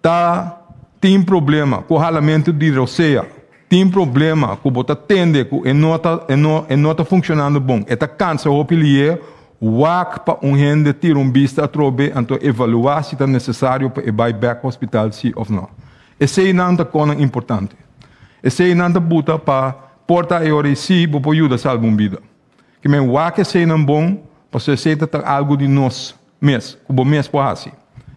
ta tin problema ku halamentu di rosea, tin problema ku bo ta tende ku e no ta e no e no ta funshonando bon, e ta kansa hopi lié, Wak pa un hende tira un bista atrobe anto evaluá si ta nesesario pa e bai bèk hospital sí òf nò. Eseinan ta konan importante. Eseinan ta buta pa por ta e ora ei sí bo por yuda salba un bida. Ke men wak eseinan bon pasobra esei ta ta algu di nos mes ku bo mes por hasi.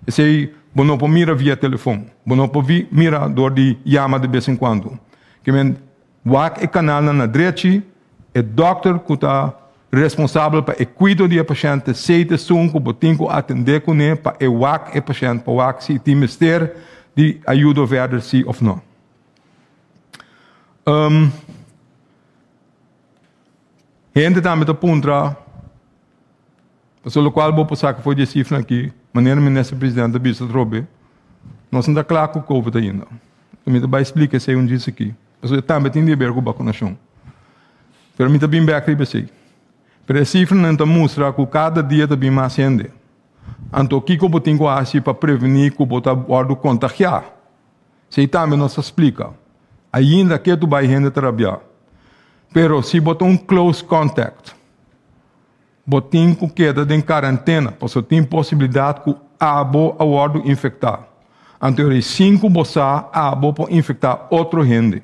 Esei bo no por mira via telefon, bo no por mira dor di yama de bes en kuando. Ke men Wak e kanalnan na drechi, e dòkter ku ta responsabel pa e kuido di e pashènt ta esei ta esun ku bo tin ku atendé kuné pa e wak e pashènt pa wak si e tin mester di ayudo verder si òf nò. Hende tambe ta puntra pasobra lokual bo por saka for di e sifra aki, manera minister presidente a bisa atrobe, nos no ta kla ku covid ainda. Mi ta bai splika esei un djis aki, pasobra e tambe tin di haber ku bakunashon. Pero mi ta bin bek riba esei. Pero e sifranan ta mustra ku kada dia ta bin mas hende. Anto kiko bo tin ku hasi pa prevení ku bo ta wòrdu kontagiá? Esei tambe nos ta splika. Ainda ke tu bai hende ta rabiá. Pero si bo ta un close contact, bo tin ku keda den karentena pasobra tin posibilidat ku abo a wòrdu infektá. Anto e sin ku bo sa abo por infektá otro hende.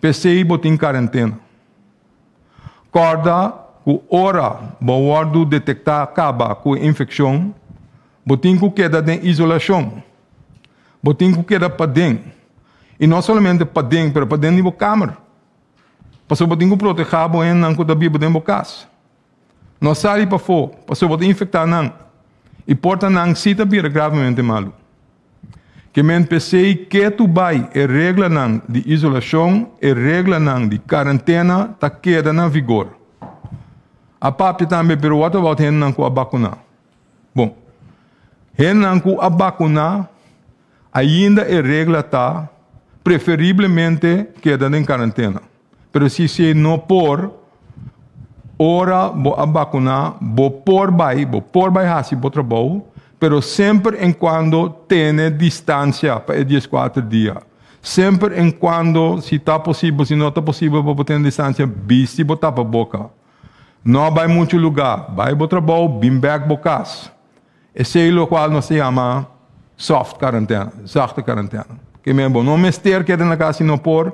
P'esei bo tin karentena. Kòrda ku ora bo wòrdu detektá kaba ku e infekshon, bo tin ku keda den isolashon. Bo tin ku keda paden. I no solamente paden, pero paden di bo kamer. Pasobra bo tin ku protehá bo hendenan ku ta biba den bo kas. No sali pafó, pasobra bo ta infektá nan. I por ta nan sí ta bira gravemente malu. Ke men p'esei ketu bai e reglanan di isolashon, e reglanan di karentena ta keda na vigor. A papia tambe, pero what about hendenan ku a bakuná? Bon, hendenan ku a bakuná, ainda e regla ta preferiblemente keda den karentena. Pero si esei no por, ora bo a bakuná, bo por bai, bo por bai hasi bo trabou, pero semper en kuando tene distansia pa e dieskuater dia. Semper en kuando, si ta posibel, si no ta posibel pa bo tene distansia, bisti bo tapaboka. No bai muchu lugá, bai bo trabou, bin bèk bo kas. Esei lokual nos ta yama soft karantena, zachte karantena. Ke men bo no mester keda na kas si no por,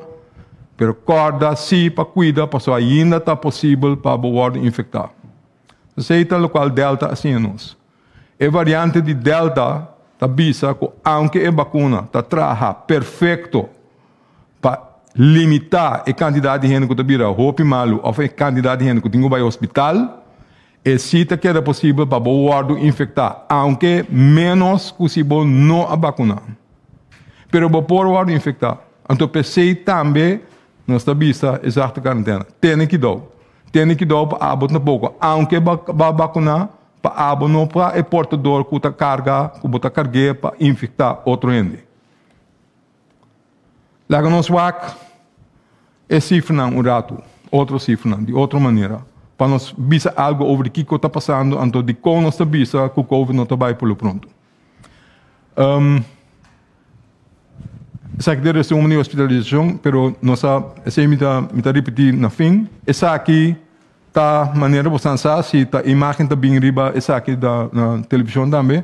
pero kòrda si pa kuida pasobra ainda ta posibel pa bo wòrdu infektá. Esei ta lokual Delta a siña nos. E variante di Delta ta bisa ku aunke e bakuna ta traha perfekto pa limitá e kantidat di hende ku ta bira hopi malu òf e kantidat di hende ku tin ku bai hospital, e si ta keda posibel pa bo wòrdu infektá, aunke ménos ku si bo no a bakuná. Pero bo por wòrdu infektá. Anto p'esei tambe nos ta bisa e zachte karentena. Tene kidou. Tene kidou pa abo tampoko, aunke bo a bakuná, pa abo no pa e portador ku ta karga, ku bo ta karg'é pa infektá otro hende. Laga nos wak e sifranan un ratu, otro sifranan, di otro manera, pa nos bisa algu over di kiko ta pasando, anto dikon nos ta bisa ku Covid no ta bai por lo pronto. Um, esaki ta e resumen di hospitalisashon, pero nos a, esei mi ta, mi ta ripití na fin. Esaki ta manera bo sa si ta imágen ta bin riba esaki da na televishon tambe.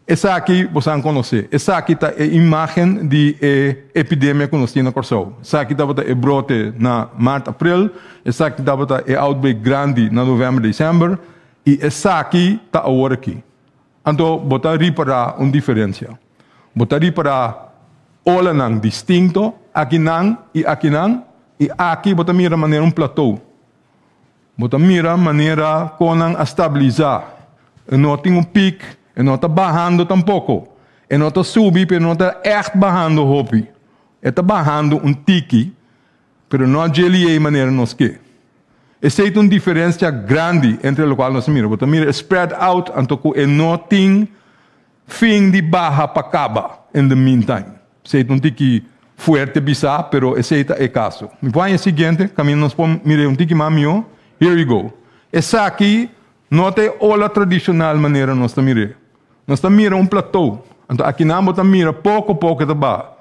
Esaki boso a konosé. Esaki ta e imágen di e epidemia ku nos tin na Kòrsou. Esaki tabata e brote na mart, aprel. Esaki tabata e outbreak grandi na novèmber, desèmber. I esaki ta awor aki. Anto bo ta ripará un diferensia. Bo ta ripará olanan distinto akinan i akinan, i aki bo ta mira manera un platou. Bo ta mira manera kon nan a stabilisá. E no tin un pik, e no ta bahando tampoko. E no ta subi, pero e no ta ègt bahando hopi. E ta bahando un tiki, pero no a djeliei manera nos ke. Esei ta un diferensia grandi entre lokual nos ta mira. Bo ta mira e spread out anto ku e no tin fin di baha pa kaba in the meantime. Esei ta un tiki fuerte bisá, pero esei ta e kaso. Mi por haña e siguiente, kaminda nos por mir'é un tiki mas mihó. Here we go. Esaki no ta e ola tradishonal manera nos ta mir'é. Nos ta mira un platou. Anto akinan bo ta mira poko poko e ta baha.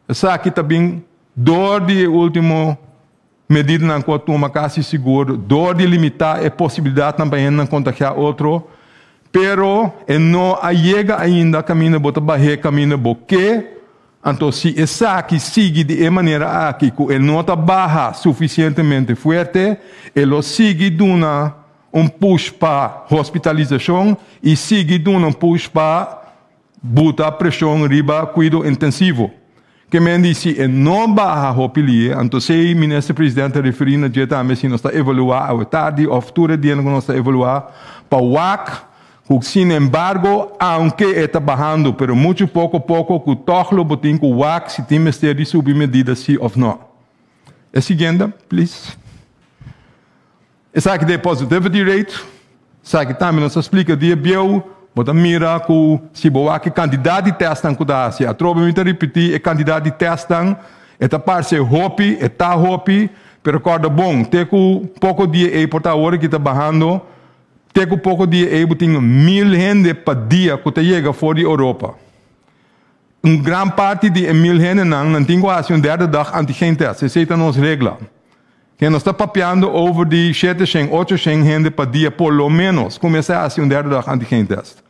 Esaki ta bin dor di e último. medidanan ku a tuma kasi sigur dor di limitá e posibilidatnan pa hendenan kontagiá otro, pero e no a yega ainda kaminda bo ta bah'é kaminda bo ke, anto si esaki sigui di e manera aki ku e no ta baha sufisientemente fuerte, e lo sigui duna un push pa hospitalisashon i sigui duna un push pa buta preshon riba kuido intensivo. Ke men di si e no baha hopi lie, anto sei Minister President ta referí na dje tambe si nos ta evaluá awe tardi òf tur e dianan ku nos ta evaluá pa wak ku sin embargo aunke e ta bahando pero muchu poko poko ku tòg lo bo tin ku wak si tin mester di subi medida si òf no. E siguiente, please. Esaki ta e positivity rate. Esaki tambe nos a splika dia bieu. Bo ta mira ku si bo wak e kantidat di tèstnan ku ta hasi, atrobe mi ta ripití, e kantidat di tèstnan e ta parse hopi, e ta hopi, pero kòrda bon, te ku poko dia ei por ta awor aki ta bahando, te ku poko dia ei bo tin mil hende pa dia ku ta yega for di Europa. Un gran parti di e mil hendenan nan tin ku hasi un derde dag antigen-tèst, esei ta nos regla. Ke nos ta papiando over di 700, 800 hende pa dia por lo menos kuminsá hasi un derde dag antigen test.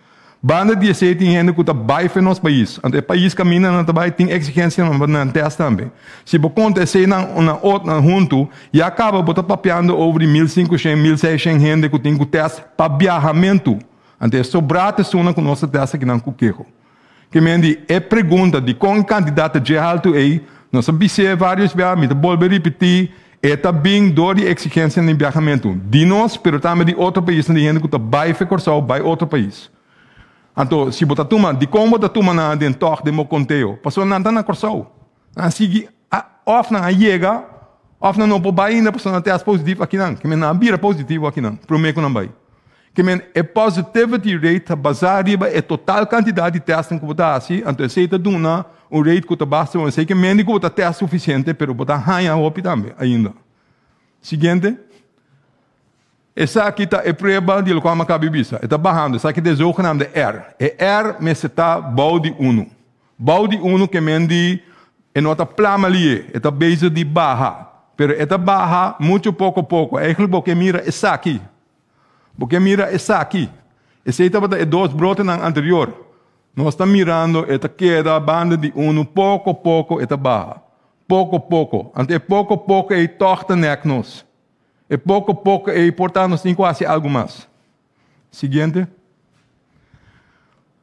Banda di esei tin hende ku ta bai fe nos pais. Anto e pais kaminda nan ta bai tin eksigensianan pa nan test tambe. Si bo konta eseinan na otnan huntu, ya kaba bo ta papiando over di 1500, 1600 hende ku tin ku test pa biahamentu. Anto e sobrá ta esunnan ku nos ta test akinan ku keho. Ke men di e pregunta dikon e kantidat ta dje haltu ei, nos a bis'é vários bia, mi ta bolbe ripití, e ta bin dor di eksigensianan di biahamentu di nos, pero tambe di otro paisnan, di hende ku ta bai fe Kòrsou bai otro pais. Anto, si bo ta tuma, dikon bo ta tuma nan aden tòg den bo konteo? Pasobra nan ta na Kòrsou. Nan a sigui a òf nan a yega òf nan no por bai ainda pasobra nan tèst positivo akinan. Ke men nan a bira positivo akinan promé ku nan bai. Ke men e positivity rate ta basá riba e total kantidat di tèstnan ku bo ta hasi, anto esei ta duna un rate ku ta basta bon. Esei ke men di ku bo ta tèst sufisiente pero bo ta haña hopi tambe ainda. Siguiente. Esaki ta e prueba di lokual mi a kaba di bisa. E ta bahando. Esaki ta e zogenaamde R. E R mester ta bou di unu. Bou di unu ke men di e no ta plama lié, e ta bezig di baha. Pero e ta baha muchu poko poko. Eigenlijk bo ke mira esaki. Bo ke mira esaki. Esei tabata e dos brotenan anterior. Nos ta mirando e ta keda banda di unu poko poko e ta baha. Poko poko. Anto e poko poko ei tòg ta nèk nos. E poko poko ei por ta nos tin ku hasi algu mas. Siguiente.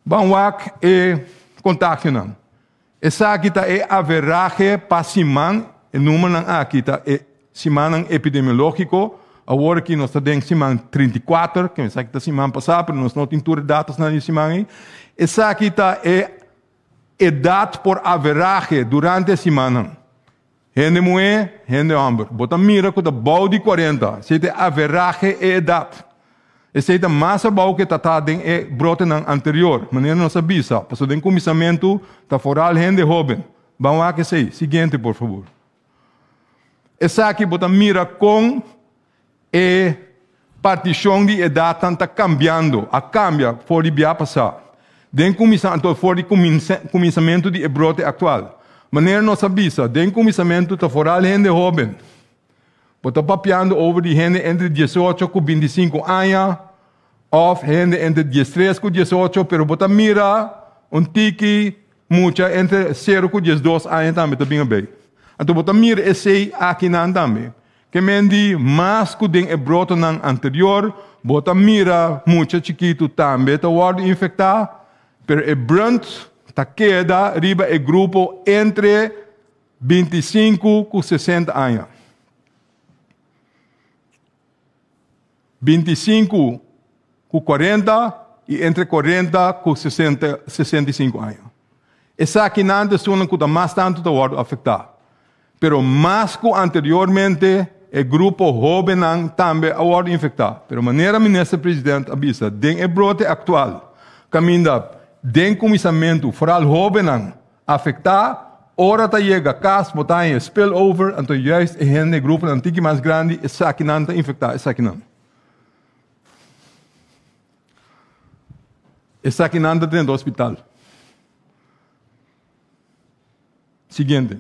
Ban wak e kontagionan. Esaki ta e averahe pa siman, e numernan aki ta e simannan epidemiológiko. Awor aki nos ta den siman 34, ke esaki ta siman pasá, pero nos no tin tur e datosnan di e siman ei. Esaki ta e edat por averahe durante e simannan. Hende muhé, hende hòmber. Bo ta mira ku ta bou di kuarenta. Esei ta e averahe e edat. Esei ta mas abou ku e ta ta den e brotenan anterior. Manera nos a bisa, pasobra den kuminsamentu ta foral hende hóben. Ban wak esei. Siguiente, por fabor. Esaki bo ta mira kon e partishon di edatnan ta kambiando, a kambia for di bia pasá. Den kuminsá, anto for di kuminsamentu di e brote aktual. Manera nos a bisa, den kuminsamentu ta foral hende hóben. Bo ta papiando over di hende entre diesocho ku bintisinku aña òf hende entre diestres ku diesocho, pero bo ta mira un tiki mucha entre sero ku diesdos aña tambe ta bin abei. Anto bo ta mira esei akinan tambe. Ke men di mas ku den e brotonan anterior, bo ta mira mucha chikitu tambe ta wòrdu infektá, pero e brunt ta keda riba e grupo entre 25 ku 60 aña. 25 ku 40 i entre 40 ku 60, 65 aña. Esakinan ta esunnan ku ta mas tantu ta wòrdu afektá. Pero mas ku anteriormente e grupo hóbennan tambe a wòrdu infektá. Pero manera Minister President a bisa, den e brote aktual kaminda den kuminsamentu foral hóbennan afektá, ora ta yega kas bo ta haña spillover, anto juist e hende e gruponan tiki mas grandi esakinan ta infektá esakinan. Esakinan ta drenta hospital. Siguiente.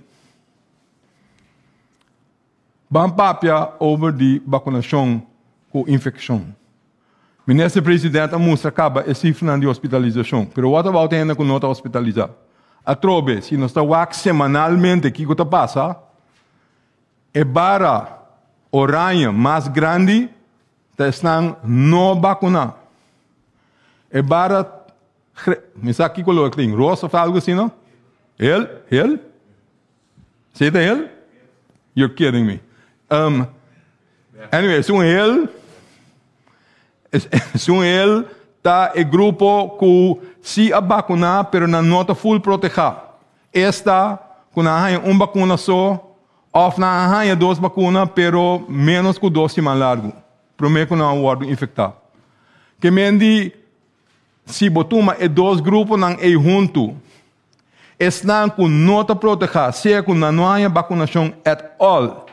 Ban papia over di vakunashon ku infekshon. Minister President a mustra kaba e sifranan di hospitalisashon, pero what about hende ku no ta hospitalisá? Atrobe, si nos ta wak semanalmente kiko ta pasa, e bara oranje mas grandi ta esnan no bakuná. E bara mi sa ki kolor tin, rosa of algo asina, no? Hel? Hel? Esei ta hel? You're kidding me. Um, anyway, esun hel, esun hel ta e grupo ku si a bakuná pero nan no ta full protehá. Esta ku nan a haña un bakuna so òf nan a haña dos bakuna pero ménos ku dos siman largu promé ku nan a wòrdu infektá. Ke men di si bo tuma e dos gruponan ei huntu, Esnan ku no ta protehá, sea ku nan no a haña bakunashon at all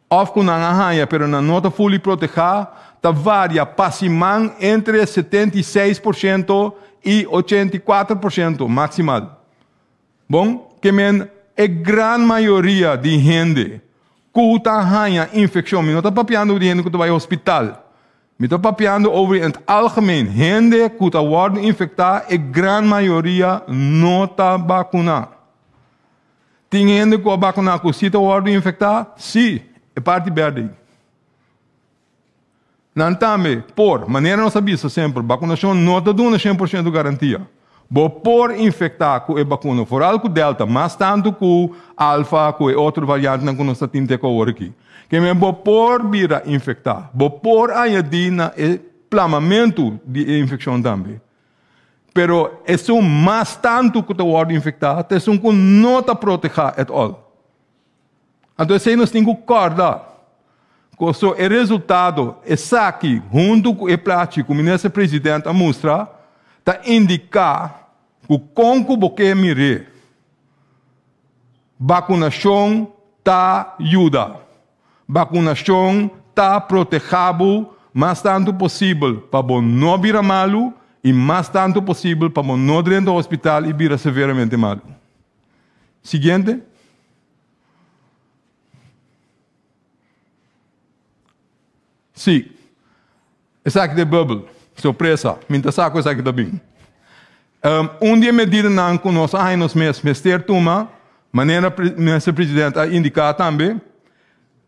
òf ku nan a haña pero nan no ta fully protehá, ta varia pa siman entre 76% i 84% maksimal. Bon, ke men e gran mayoria di hende ku ta haña infekshon, mi no ta papiando di hende ku ta bai hospital, Mi ta papiando over in het algemeen. Hende ku ta wòrdu infektá, e gran mayoria no ta bakuná. Tin hende ku a bakuná ku sí ta wòrdu infektá? Sí, e parti bèrdè ei. Nan tambe por, manera nos a bisa semper, bakunashon no ta duna 100% garantia. Bo por infektá ku e bakuna, foral ku Delta, mas tantu ku Alfa, ku e otro variantenan ku nos ta tin te ku awor aki. Ke men bo por bira infektá. Bo por añadí na e plamamentu di e infekshon tambe. Pero esun mas tantu ku ta wòrdu infektá ta esun ku no ta protehá at all. Anto esei nos tin ku kòrda. Koso e resultado esaki huntu ku e plachi ku Minister President a mustra ta indiká ku kon ku bo ke mir'é, bakunashon ta yuda. Bakunashon ta protehá bo mas tantu posibel pa bo no bira malu i mas tantu posibel pa bo no drenta hospital i bira severamente malu. Siguiente. Sí. Esaki ta e bubble. Sorpresa. Mi ta sa ku esaki ta bin. Um, un di e medidanan ku nos a haña nos mes mester tuma, manera Minister President a indiká tambe,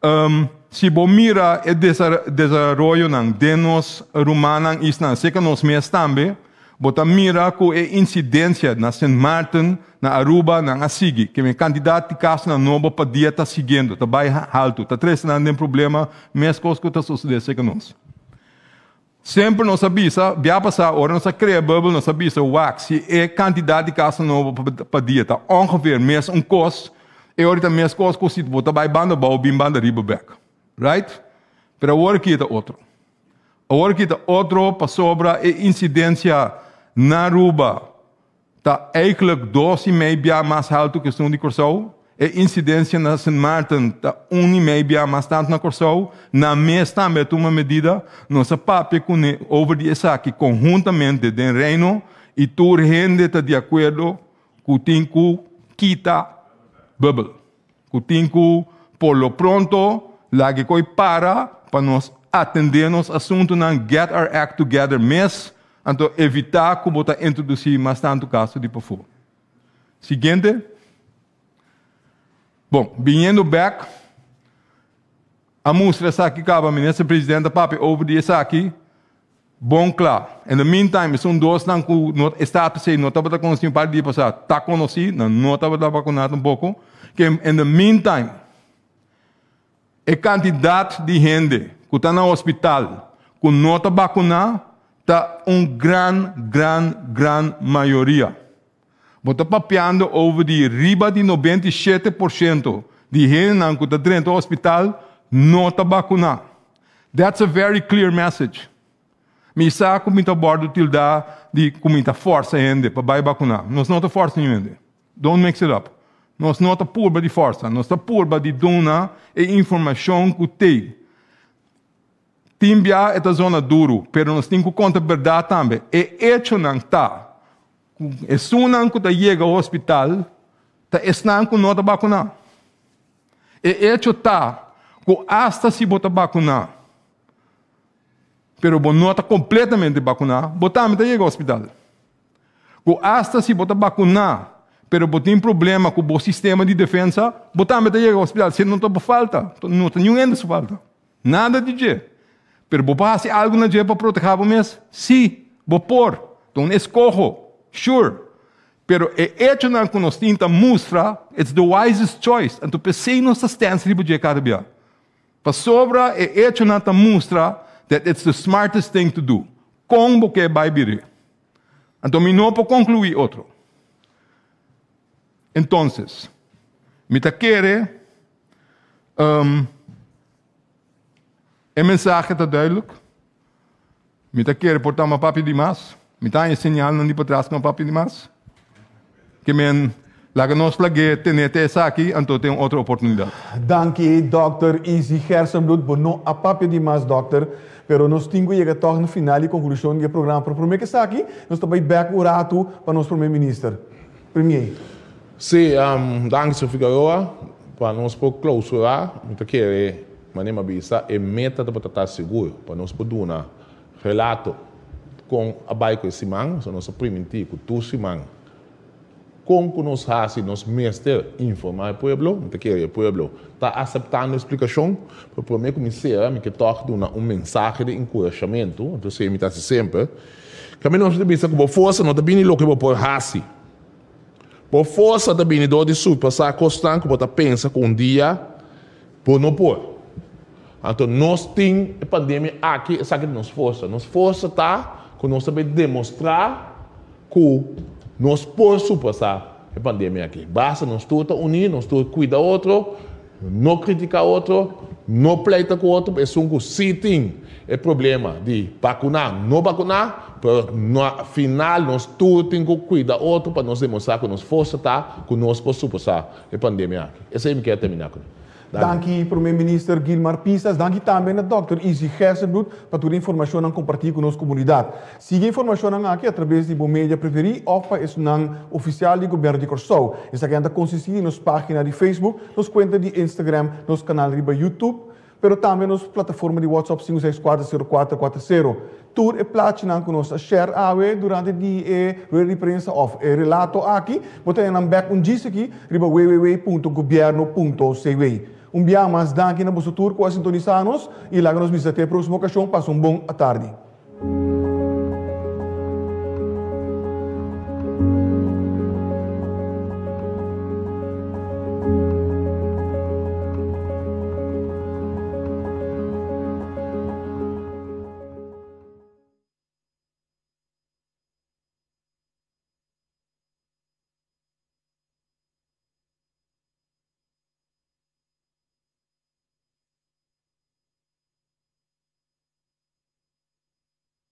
um, si bo mira e desaroyonan den nos rumannan isnan, seka nos mes tambe, Bo ta mira ku e insidensia na Sint Maarten, na Aruba, nan a sigui. Ke men kantidat di kasonan nobo pa dia ta siguiendo, ta bai haltu, ta trese nan den problema meskos ku ta sosodé serka nos. Semper nos a bisa, bia pasá ora nos a krea bubble nos a bisa wak si e kantidat di kaso nobo pa dia ta ongeveer mes un kos, e ora ta meskos ku si bo ta bai banda abou bin banda riba bek. Right? Pero awor aki ta otro. Awor ki ta otro pasobra e insidensia na Aruba ta eigenlijk dos i mei bia mas haltu ku esun di Kòrsou. E insidensia na Sint Maarten ta un i mei bia mas tantu na Kòrsou. Nan mes tambe a tuma medida. Nos a papia kuné over di esaki konhuntamente den Reino i tur hende ta di akuerdo ku tin ku kita bubbel. Ku tin ku por lo pronto laga e koi para pa nos atendé nos asuntunan, get our act together mes, anto evitá ku bo ta introdusí mas tantu kaso di pafó. Siguiente. Bon, biniendo bèk, a mustra esaki kaba, Minister President a papia over di esaki. Bon kla. In the meantime, esun dosnan ku no e status ei no tabata konosí un par di dia pasá ta konosí, nan no tabata bakuná tampoko. Ke in the meantime, e kantidat di hende ku ta na hospital ku no ta bakuná ta un gran, gran, gran mayoria. Bo ta papiando over di riba di 97% di hendenan ku ta drenta hospital no ta bakuná. That's a very clear message. Mi sa ku mi ta wòrdu tildá di ku mi ta fòrsa hende pa bai bakuná. Nos no ta fòrsa niun hende. Don't mix it up. Nos no ta purba di fòrsa. Nos ta purba di duna e informashon ku t'ei. Tin bia e ta zona duru, pero nos tin ku konta bèrdat tambe. E echonan ta ku esunnan ku ta yega hospital ta esnan ku no ta bakuná. E echo ta. Ku asta si bo ta bakuná, pero bo no ta kompletamente bakuná, bo tambe ta yega hospital. Ku asta si bo ta bakuná, pero bo tin problema ku bo sistema di defensa, bo tambe ta yega hospital. Si no ta bo falta, no ta niun hende su falta. Nada di dje. Pero bo por hasi algu na dje pa protehá bo mes? Sí, bo por. Ta un eskoho, sure. Pero e echonan ku nos tin ta mustra, it's the wisest choice. Anto p'esei nos ta stèns riba dje kada bia. Pasobra e echonan ta mustra that it's the smartest thing to do. Kon bo ke bai biri? Anto mi no por konkluí otro. Entonces, mi ta kere um, e mensahe ta duidelijk. Mi ta kere por ta m'a papia di mas. Mi ta haña señalnan di patras ku m'a papia di mas. Ke men laga nos lag'é tene te esaki, anto tin un otro oportunidat. Danki Dòkter Izzy Gerstenbluth. Bo no a papia di mas dòkter, pero nos tin ku yega tòg na final i konklushon di e programa. Pero promé ku esaki, nos ta bai bèk un ratu pa nos Promé Minister. Premier. Sí, danki señor Figueroa. Pa nos por klousurá, mi ta kere, manera mi a bisa, e meta tabata ta sigur pa nos por duna relato kon a bai ku e siman. So nos a primintí ku tur siman kon ku nos hasi nos mester informá e pueblo. Mi ta kere e pueblo ta aseptando e splikashon. Pero promé ku mi sera mi ke tòg duna un mensahe di enkurashamentu, anto esei mi ta hasi semper. Kaminda nos ta bisa ku bo forsa no ta bini loke bo por hasi. Bo forsa ta bini dor di surpasá kosnan ku bo ta pensa ku un dia bo no por. Anto nos tin e pandemia aki, esaki ta nos forsa. Nos forsa ta ku nos ta bay demostrá ku nos por surpasá e pandemia aki. Basta nos tur ta uní, nos tur kuida otro, no kritiká otro, no pleita ku otro, esun ku sí tin e problema di bakuná, no bakuná, pero na final nos tur tin ku kuida otro pa nos demostrá ku nos forsa ta ku nos por surpasá e pandemia aki. Esei mi kier terminá kuné. Danki Prome Minister Gilmar Pisas, danki tambe na Dòkter Izzy Gerstenbluth pa tur e informashonnan kompartí ku nos komunidat. Sigui e informashonnan aki atrabes di bo media preferí òf pa esunnan ofisial di Gobièrnu di Kòrsou. Esakinan ta konsistí di nos página di Facebook, nos kuenta di Instagram, nos kanal riba YouTube, pero tambe nos plataforma di WhatsApp 5640440. Tur e plachinan ku nos a share awe durante di e rueda di prensa òf e relato aki, bo ta haña nan bèk un djis aki riba www.gobierno.cw. Un bia mas danki na boso tur ku a sintonisá nos i laga nos bisa te e próksimo okashon. Pasa un bon atardi.